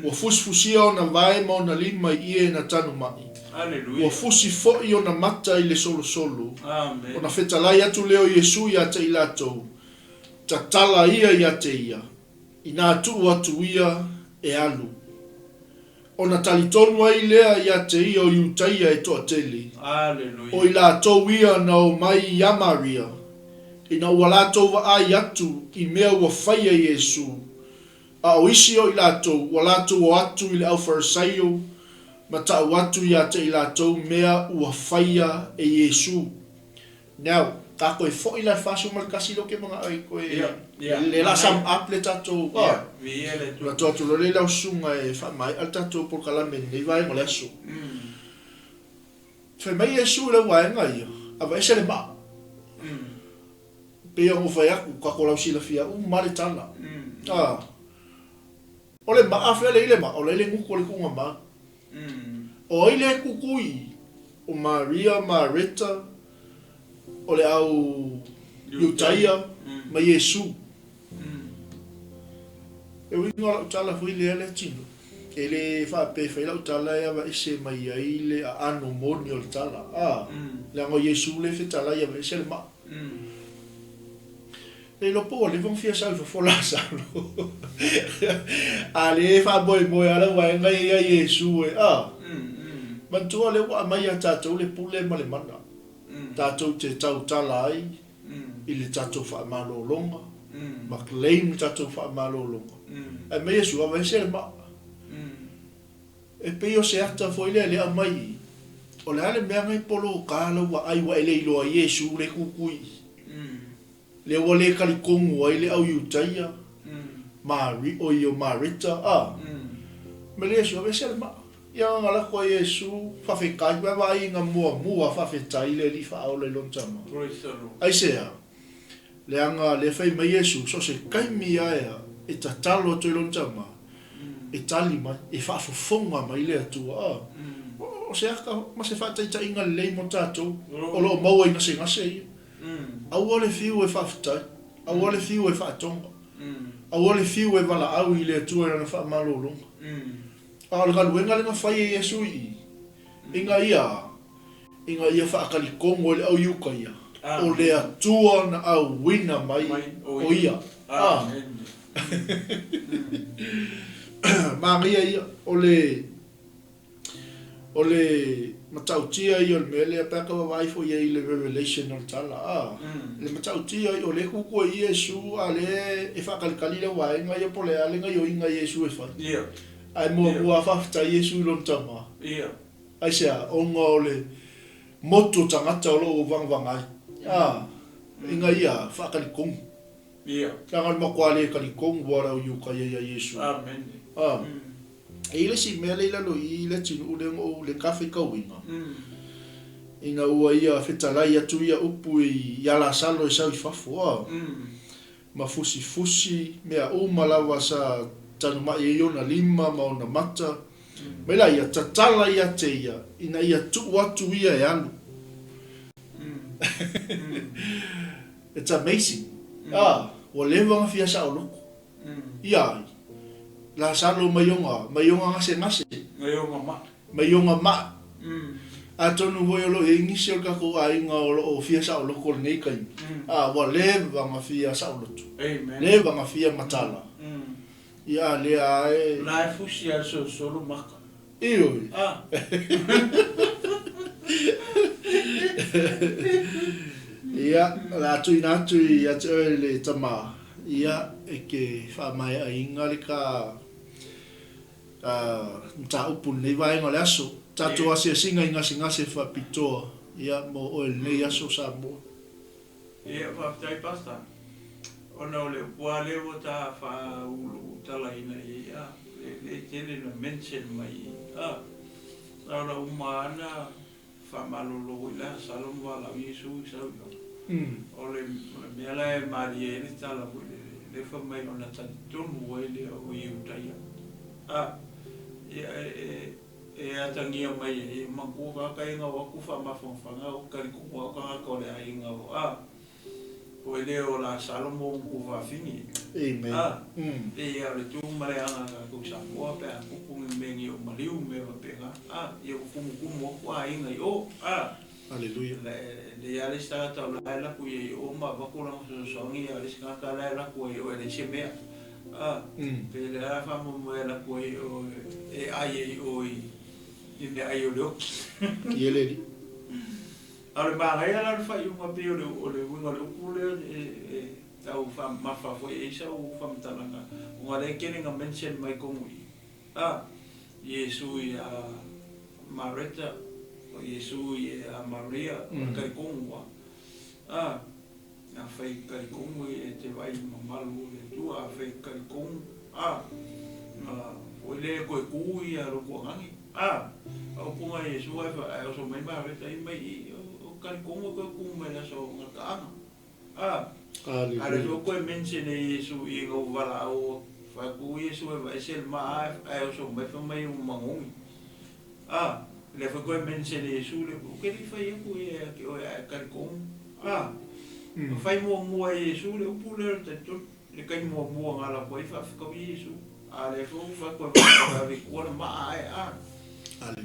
Ua fusifusia ona vae ma ona lima i ie na tanumaʻi. Ua fusi foʻi ona mata i le solosolo. Ona fetalai atu lea o Iesu ia te i latou, Tatala ia ia te ia, inā tuu atu ia e alu. Ona talitonu ai lea ia te ia o Iutaia e toatele, o i latou ia na omai iā Maria, ina ua latou vaai atu i mea ua faia Iesu, a o isi o i latou ua latou o atu i le Aufarisaio ma ta'u atu ia te i latou mea ua faia e Iesu. Now, tatou e foʻi la i le 41 lea ou te manao ai toe le la sum up le tatou ah ona tuu atu loa lea i lau susuga e faamaea le tatou polokalame i lenei vaega o le aso. Fai mai Iesu i lau vaega ia, aveese le maa. Pei ona ou fai atu, tatou lausilafia uma lava le tala. Ah, o le maa, fea lea i le maa, o la i le gutu o le tuuga mau. O ai lea e kukui i? O Maria, Mareta, o le au Iutaia, ma Iesu. E uiga o lau tala foi lea Leatinuu, e le faapea e fai lau tala e aveese mai ai le aano moni o le tala, a, leaga o Iesu lea e fetalai e aveese le maa. Le iloa po ua leva ona fia sau i fafo Lasalo. A lea e faamoemoe lava lau vaega ia ia Iesu e, a. Manatua lea ua aumai ia tatou le pule ma le mana, tatou te tautala ai i le tatou faamalologa ma claim le tatou faamalologa. Ae mai Iesu, aveese le maa. E pei o se ata foi lea lea aumai i i. O le a le mea na e poloka lau vaai ua e le iloa ai Iesu le kukui i. Lea ua le talitonu ai le au Iutaia, Mari, oi o Mareta, a. Me le Iesu, aveese le maa. Ia na lako ai Iesu, faafetai, vaavaai ina muamua faafetai le Alii faaola i lona tama. Aisea? Leaga lea fai mai Iesu, so o se taimi ae e tatalo atu ai lona tama, e tali mai, e faafofoga mai le Atua. A, o se aka ma se faataitaiga lelei mo tatou, o lo o maua i gasegase ia. Aua le fiu e faafetai, aua le fiu e faatoga, aua le fiu e valaau i le Atua i Lana faamalologa. A o le galuega lea na fai e Iesu i i, ina ia, ina ia faatalitonu ai le au Iukaia, o le Atua na auina mai o Ia. A. Manaia ia, o le. O le matautia ia o le mea lea, pe a tau vaavaai foi i ai i le revelation o le tala, a, le matautia ia, o lea e kuku ai Iesu, a o lea e faatalitali le vaega ia po o le a le gaioiga a Iesu e fai. Ae muamua lava faafetai Iesu i lona tama. Aisea? Ona o le motu o tagata o lo o vagavaga ai, a, ina ia faatalitonu. Leaga o le matua le talitonu lava o le au Iukaia ia Iesu. A. E i ai le isi mea lea i lalo i i le atunuu lea na ou le ka faitauina, ina ua ia fetalai atu ia upu ia Lasalo e sau i fafo, a, ma fusifusi mea uma lava sa tanumaʻi ai ona lima ma ona mata, mai la ia tatala ia te ia ina ia tuu atu ia e alu. It's amazing. A, ua leva ona fia saoloko. Ia ai? Lasalo mai ona, mai ona gasegase. Mai ona maa. Mai ona maa. Atonu foi o lo o i ai nisi o le tatou aiga o lo o fia saoloto i lenei taimi. A, ua leva ona fia saoloto. Leva ona fia matala. Ia, a lea lava e. La e fusi lava i le solosolo maka. Ioe. A. Ia, o le a tuuina atu ia te oe le tama, ia, e te faamaeaina le ta mataupu i lenei vaega o le aso. Tatou asiasiga i gasegase faapitoa, ia, mo oe i lenei aso Samoa. Ia, faafetai Pastor. Ona o le upu lava lea ua ta faauluulutalaina i ai, a, e le tele na mention mai i, a, na ona uma lava na faamalolo i le Asalo ma valaau Iesu i sau i fafo. O le mea la e malie ai le tala foi lele, lea fai mai ona talitonu ai lea o Iutaia. A, ia e, e atagia mai ai, e manatua tagata ia na o atu faamafanafana o talitonu lava o tagata o le aiga o, a, foi lea o Lasalo ma ona tuafafine. Amen. A, e ia o le tu ma le aga a tatou Samoa pe a tupu ni mea nei o maliu ma mea faapena, a, ia ua tumutumu atu aiga i o, a. Aleluia. E leai lava le isi tagata o la e alu atu i ai i o ma avatu lana fesoasoani, a o le isi tagata la e alu atu ai i o e leai se mea. A, pe o le a le faamoemoe e alu atu ai i o e ai ai i o i meaai o le oki. Ia le Alii. A o le manaia la o le faaiuga pei o le uiga o le upu lea e tau faamamafa foi i ai sau faamatalaga, ona o lea e tele ina mention mai tonu i i. A, Iesu ia Mareta, o Iesu ia Maria, o le talitonu ua, a, afai talitonu e te vaai i le mamalu o le Atua, afai talitonu, a, na foi lea e toe tu ia lou tuanagi, a, a upu na Iesu ae, ae oso mai Mareta i mai i, o talitonu e toe tu mai le aso o gataaga. A, a le foi koe mention e Iesu i lou valaau fai atu Iesu e vaese le maa ae oso mai fai mai ua magogi. A, lea foi koe mention e Iesu le ou te le i fai atu ia ia te oe ae talitonu. A, fai muamua e Iesu le upu lea o le talitonu, le taimi muamua na ala atu ai faafetaui Iesu. A lea foi ua fai atu e ave i tua le maa ae a.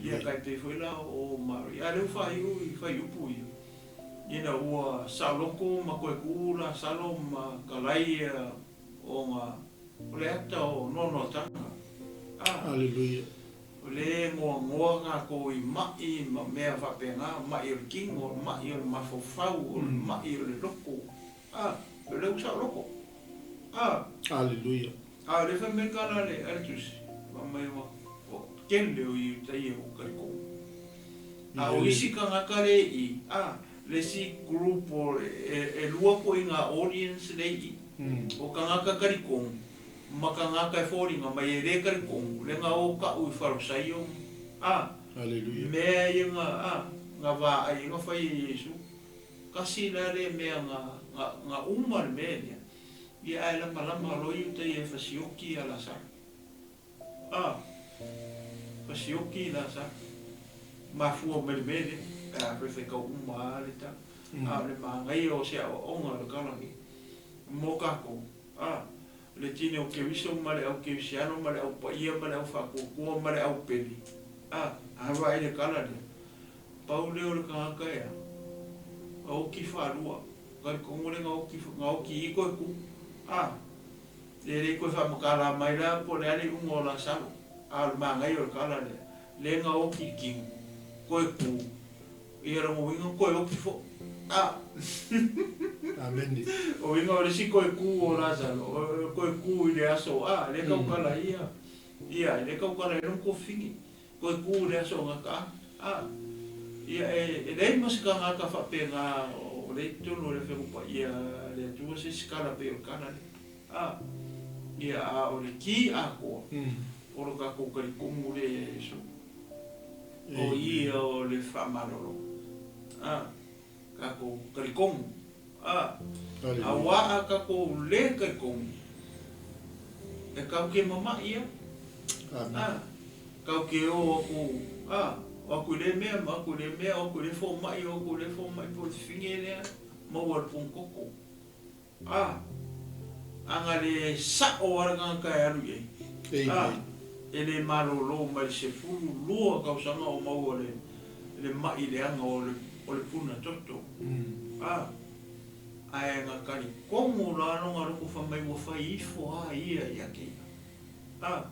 Ia kai pei foi la o Maria. A lea ua faaiu i fuaiupu ia. Ina ua saoloko ma toe ku Lasalo ma kalai ia ona o le ata o noanoatanga. A. Aleluia. O le goagoa kakou i maʻi ma mea faapena, maʻi o le kino, o le maʻi o le mafaufau, o le maʻi o le loko. A. O lea ua saoloko. A. Aleluia. A o lea fai mai le tala a le Tusi, fai mai ua tele o Iutaia ua talitonu. A o isi tagata le i, a, le isi group o, e lua ituaiga audience le i, o tagata talitonu ma tagata e foliga mai e le talitonu, le na o ka'u i Farisaio, a, mea ia na, a, na vaai ai na fai e Iesu. Kasi la lea mea na, na, na uma le mea lea, ia ae lamalama loa Iutaia e fasioki ia Lasalo. A, fasioki Lasalo. Mafua mai le mea lea, pe a fai uma lava le tala. A o le manaia o se aoaoga o le tala nei mo tatou, a, le tini o Keriso ma le au kerisiano ma le au paia ma le au faatuatua ma le au pele, a, a vaai i le tala lea, pau lea o le tagata e a, a oki faalua, talitonu le na oki, na oki i koe ku, a, e le i koe faamatala mai la po o le a le iuga o Lasalo, a o le manaia o le tala lea, le na oki i le tino, koe ku, Ia lona uiga koe oki fo. A. Amene. O uiga o le isi koe ku o Lasalo, o koe ku i le aso a, le taukala ia, ia, le taukala i lona kofini, koe ku i le aso o gata a. A. Ia e, e leai ma se tagata faapena o le i totonu o le Afioga Paia a le Atua se isi kala pei o le kala lea. A. Ia, a o le ki atoa, o lo tatou talitonu lea ia Iesu. O ia o le faamalolo, a, tatou talitonu, a, auā a tatou le talitonu, e tatou te mama'i a, a, tatou te o atu, a, o atu i lea mea ma atu i lea mea, o atu i lea foma'i, o atu i lea foma'i, po o le fafine lea maua e le pogototo, A, ana le sa'o a le tagata e alu i ai. A, e le malolo mai le 12 tausaga o maua le, le ma'i leaga o le, o le puna toto. A, ae na talitonu la lona loto fai mai ua fai ifo a ia ia te ia. A,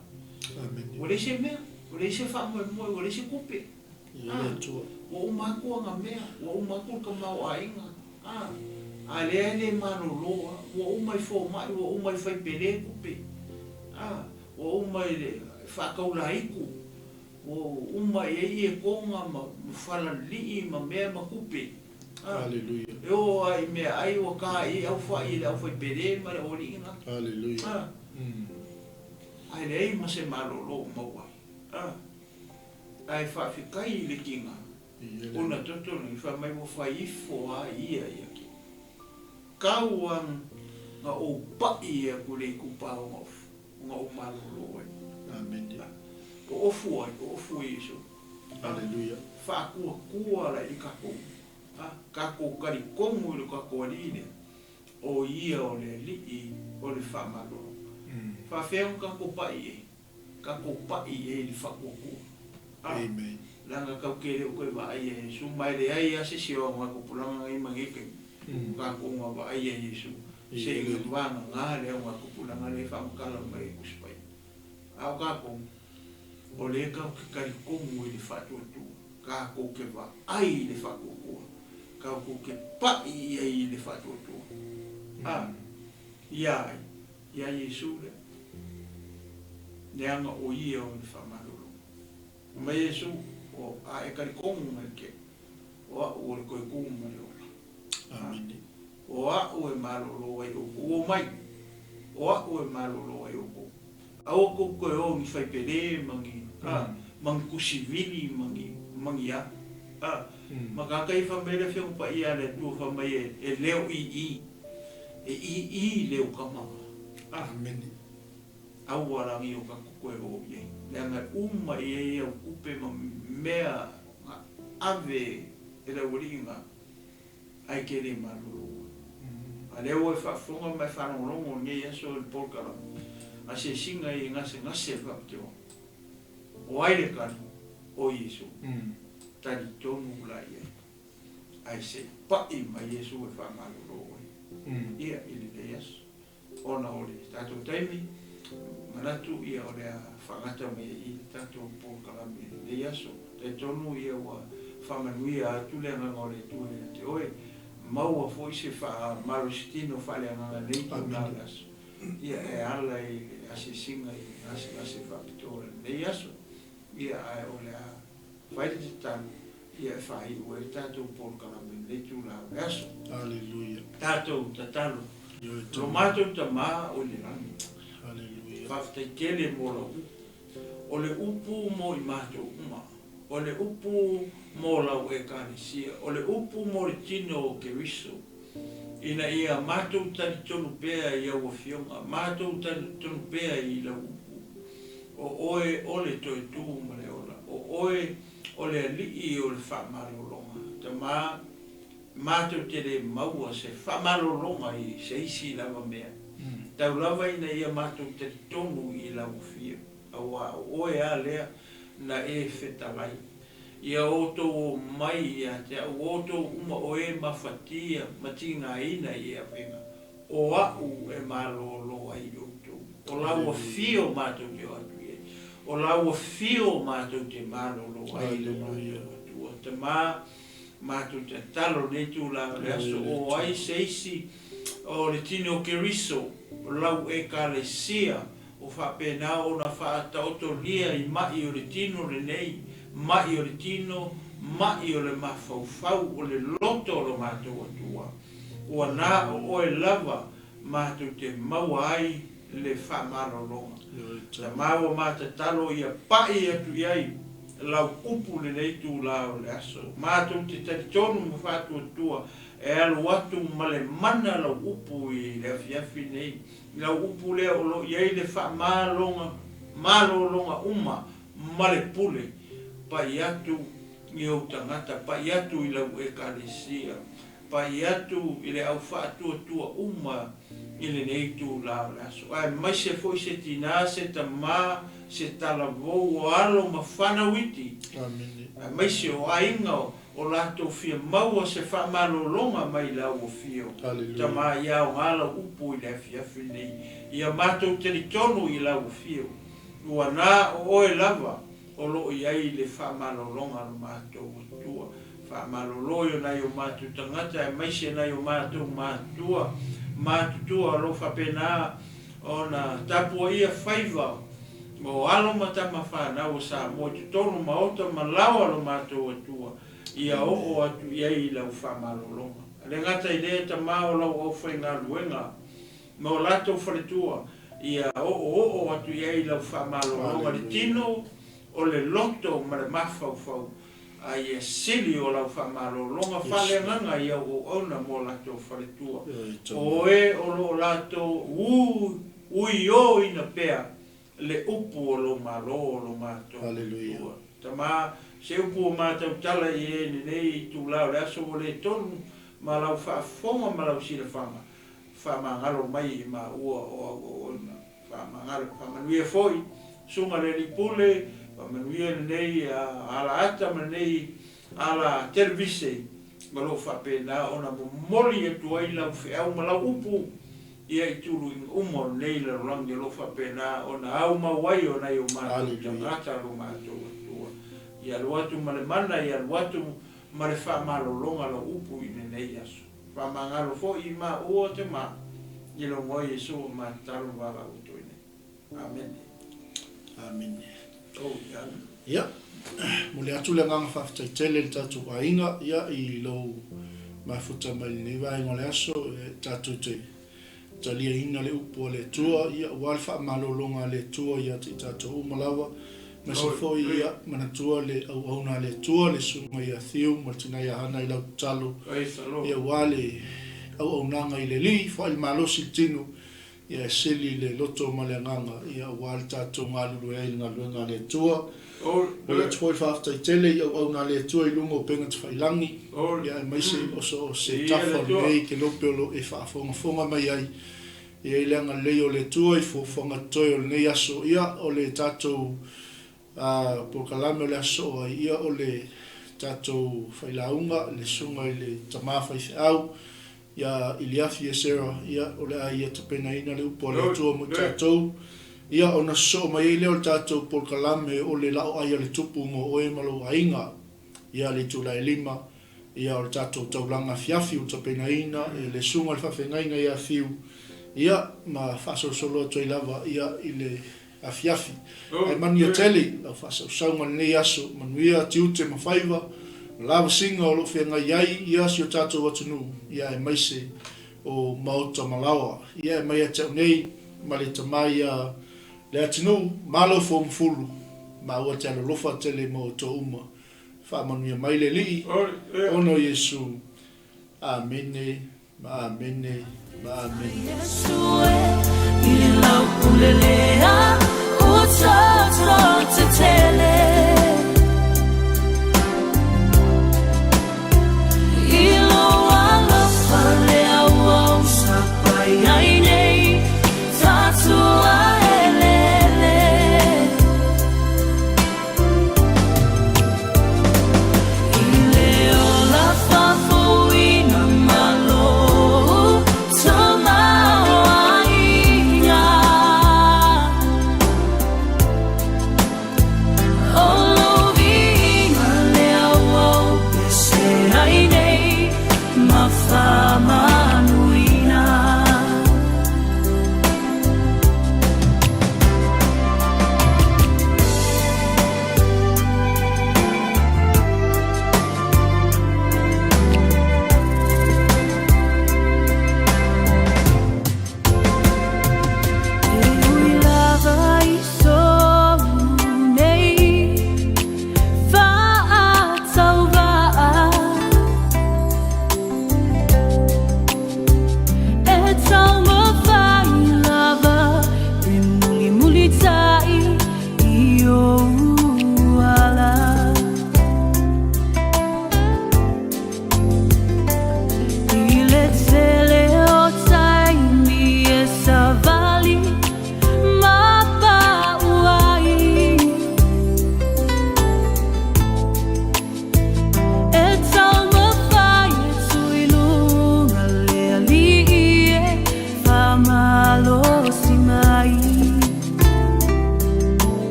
ua leai se mea, ua leai se faamoemoe, ua leai se tupe. A, ua uma atu ana mea, ua uma atu le tamaoaiga. A, a lea e le malolo a, ua uma i fomai, ua uma i faipele tupe, a, ua uma i le faataulaiku, ua uma i ai ietoga ma falalilii ma mea ma tupe, a, Aleluia. e oo lava i meaai ua ta i ai aufai e le aufaipele ma le aualii na. Aleluia. A, ae leai ma se malolo o maua ai. A, ae faafetai i le tiga. Ona toto nei, fai mai ua fai ifo a ia ia te. tatau lava ona ou pa'i atu i le itupa ona ou malolo ai. Amene. O ofu ai, o ofu Iesu. Aleluia. Faatuatua la i tatou, tatou talitonu i lo tatou Alii lea, o Ia o le Alii o le faamalolo. Faafefea ona tatou pa'i i ai? Tatou pa'i i ai i le faatuatua. Amen. Leaga tatou te le o toe vaaia Iesu, ma e leai lava se isi o augatupulaga nei ma nei taimi, o tatou na vaaia Iesu, seia vagana le augatupulaga lea e faamatala mai e Tusi Paia. A o tatou, o lea tatou te talitonu i le faatuatua, tatou te vaai i le faatuatua, tatou te pai i ai i le faatuatua. A, ia ai, ia Iesu lea, leaga o Ia o le faamalologa. Fai mai Iesu, O, a e talitonu mai te au, o A'u o le toe tu ma le ola. Amene. O A'u e malolo ai outou, omai, o A'u e malolo ai outou. Aua tou toe o ni faipele ma ni, a, ma ni tusivili ma ni, ma ni a. A, ma tagata ia fai mai le Afioga Paia a le Atua fai mai e, e leo ii, e ii leo tama. A. Amene. Aua lagi o tatou toe o i ai, leaga e uma i ai au tupe ma mea na ave e le aualii na, ae ke le malolo ai. A lea ua e faafofoga ma e faalogologo i lenei aso i le polokalame, asiasiga i gasegase faapitoa, o ai le tali? O Iesu. Talitonu la i ai, ae se i pa'i mai Iesu e faamalolo ai ia i lenei aso. Ona o le tatou taimi, manatu ia o le a faagata mai ai i le tatou polokalame i lenei aso. Talitonu ia ua faamanuia atu le Agaga o le Atua ia te oe, maua foi se faamalositino faaleagaga i lenei itula o le aso, ia e ala i le asiasiga i gasegase faapitoa i lenei aso. Ia ae o le a fai le tatalo ia e faaiu ai le tatou polokalame i lenei itula o le aso. Aleluia. Tatou tatalo. Ioe Lo tonu. matou Tama o i le lagi. Aleluia. Faafetai tele mo lau upu. O le upu mo i matou uma. O le upu mo lau Ekalesia. O le upu mo le tino o Keriso. Ina ia matou talitonu pea i au Afioga, matou talitonu pea i lau upu. O oe o le toe tu ma le ola. O oe o le Alii o le faamalologa. Tama, matou te le maua se faamalologa i se isi lava mea. Tau lava ina ia matou talitonu i lau Afio, auā o oe a lea na e fetalai. Ia outou omai ia te au outou uma o e mafatia ma tigaina i avega, o A'u e malolo ai outou. O lau afio matou te o atu i ai. O lau afio matou te malolo ai i lo matou Atua. Tama, matou tatalo i lenei itula o le aso, o ai se isi o le tino o Keriso, o lau Ekalesia, o faapena ona faataotolia i ma'i o le tino lenei, ma'i o le tino, ma'i o le mafaufau, o le loto o lo matou Atua. Ua na o oe lava matou te maua ai le faamalologa. Tama ua ma tatalo ia pa'i atu i ai lau upu lenei itula o le aso. Matou te talitonu ma faatuatua e alu atu ma le mana lau upu i le afiafi nei. Lau upu lea o lo o i ai le faamaloga malologa uma ma le pule. Pa'i atu i ou tagata, pa'i atu i lau Ekalesia. Pai atu i le au faatuatua uma i lenei itula o le aso, aemaise foi se tina, se tama, se talavou o alo ma fanau iti, aemaise o aiga o latou fia maua se faamalologa mai lau afio. Tama, ia aoga lau upu i le afiafi lenei, ia matou talitonu i lau afio, ua na o oe lava o lo o i ai le faamalologa a lo matou Atua. Faamalolo i o nai o matou tagata aemaise nai o matou matua matutua o lo o faapena ona tapuaia faiva o alo ma tama fanau o Samoa i totonu maota ma laoa lo matou Atua ia oo atu i ai i lau faamalologa. E le gata i lea tama o lau aufaigaluega ma o latou faletua ia oooo atu i ai lau faamalologa i le tino o le loto ma le mafaufau. A ia sili o lau faamalologa faaleagaga i au auauna mo latou faletua, o e o lo o latou uioina pea le upu o lou Malo o lo matou Atua. Tama, se upu o matou tala i e i lenei itula o le aso ua le tonu ma lau faafofoga ma lau silafaga, faamagalo mai i maua o au auauna. Faamagalo, faamanuia foi Susuga le Alii Pule, faamanuia lenei alaata ma lenei ala televise o lo o faapena ona momoli atu ai lau feau ma lau upu ia i tuluiga uma o lenei lalolagi o lo o faapena ona aumau ai o nai o matou tagata lo matou Atua. Ia alu atu ma le mana, ia alu atu ma le faamalologa lau upu i lenei aso. Faamagalo foi i maua te ma, i lou Igoa Iesu o matatalo ma valaau atu ai nei. Amene. Amene. Oh, ia, momoli atu le agaga faafetai tele i le tatou aiga, ia, i lou mafuta mai lenei vaega o le aso, e tatou te taliaina le upu a le Atua, ia, aua le faamalologa a le Atua ia te i tatou uma lava, aemaise foi, ia, manatua le auauna a le Atua, le susuga ia Theo ma le tina ia Hana i lau tatalo, ia, aua le auaunaga i le Alii, foai le malosi i le tino, Ia e sili le loto ma le agaga, ia aua le tatou galulue ai i le galuega a le Atua. Momoli atu foi le faafetai tele i auauna a le Atua i luga o upega tafailagi, ia aemaise o so o se tafa o lenei kelope o lo o e faafogafoga mai ai. Ia i le agalelei o le Atua i fuafuaga totoe o lenei aso, ia o le tatou polokalame o le aso soo ai, ia o le tatou failauga, le susuga i le tama faifeau, ia Iliafi Esera, ia o le a ia tapenaina le upu a le Atua mo i tatou, ia ona sosoo mai ai lea o le tatou polokalame o le laoai a le Tupu mo oe ma lou aiga, ia le itula e 5, ia o le tatou taulaga afiafi ua tapenaina e le susuga i le faafeagaiga ia Fiu, ia ma faasolosolo atu ai lava ia i le afiafi. Ae manuia tele lau faasausauga i lenei aso, manuia tiute ma faiva ma lavasiga o lo o feagai ai ia si o tatou atunuu, ia aemaise o maota ma laoa. Ia e mai ia te au nei ma le tama ia Leatinuu, malo Fomufulu, maua te alolofa tele ma outou uma. Faamanuia mai le Alii, ona o Iesu. Amene ma amene ma amene.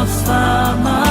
Fama.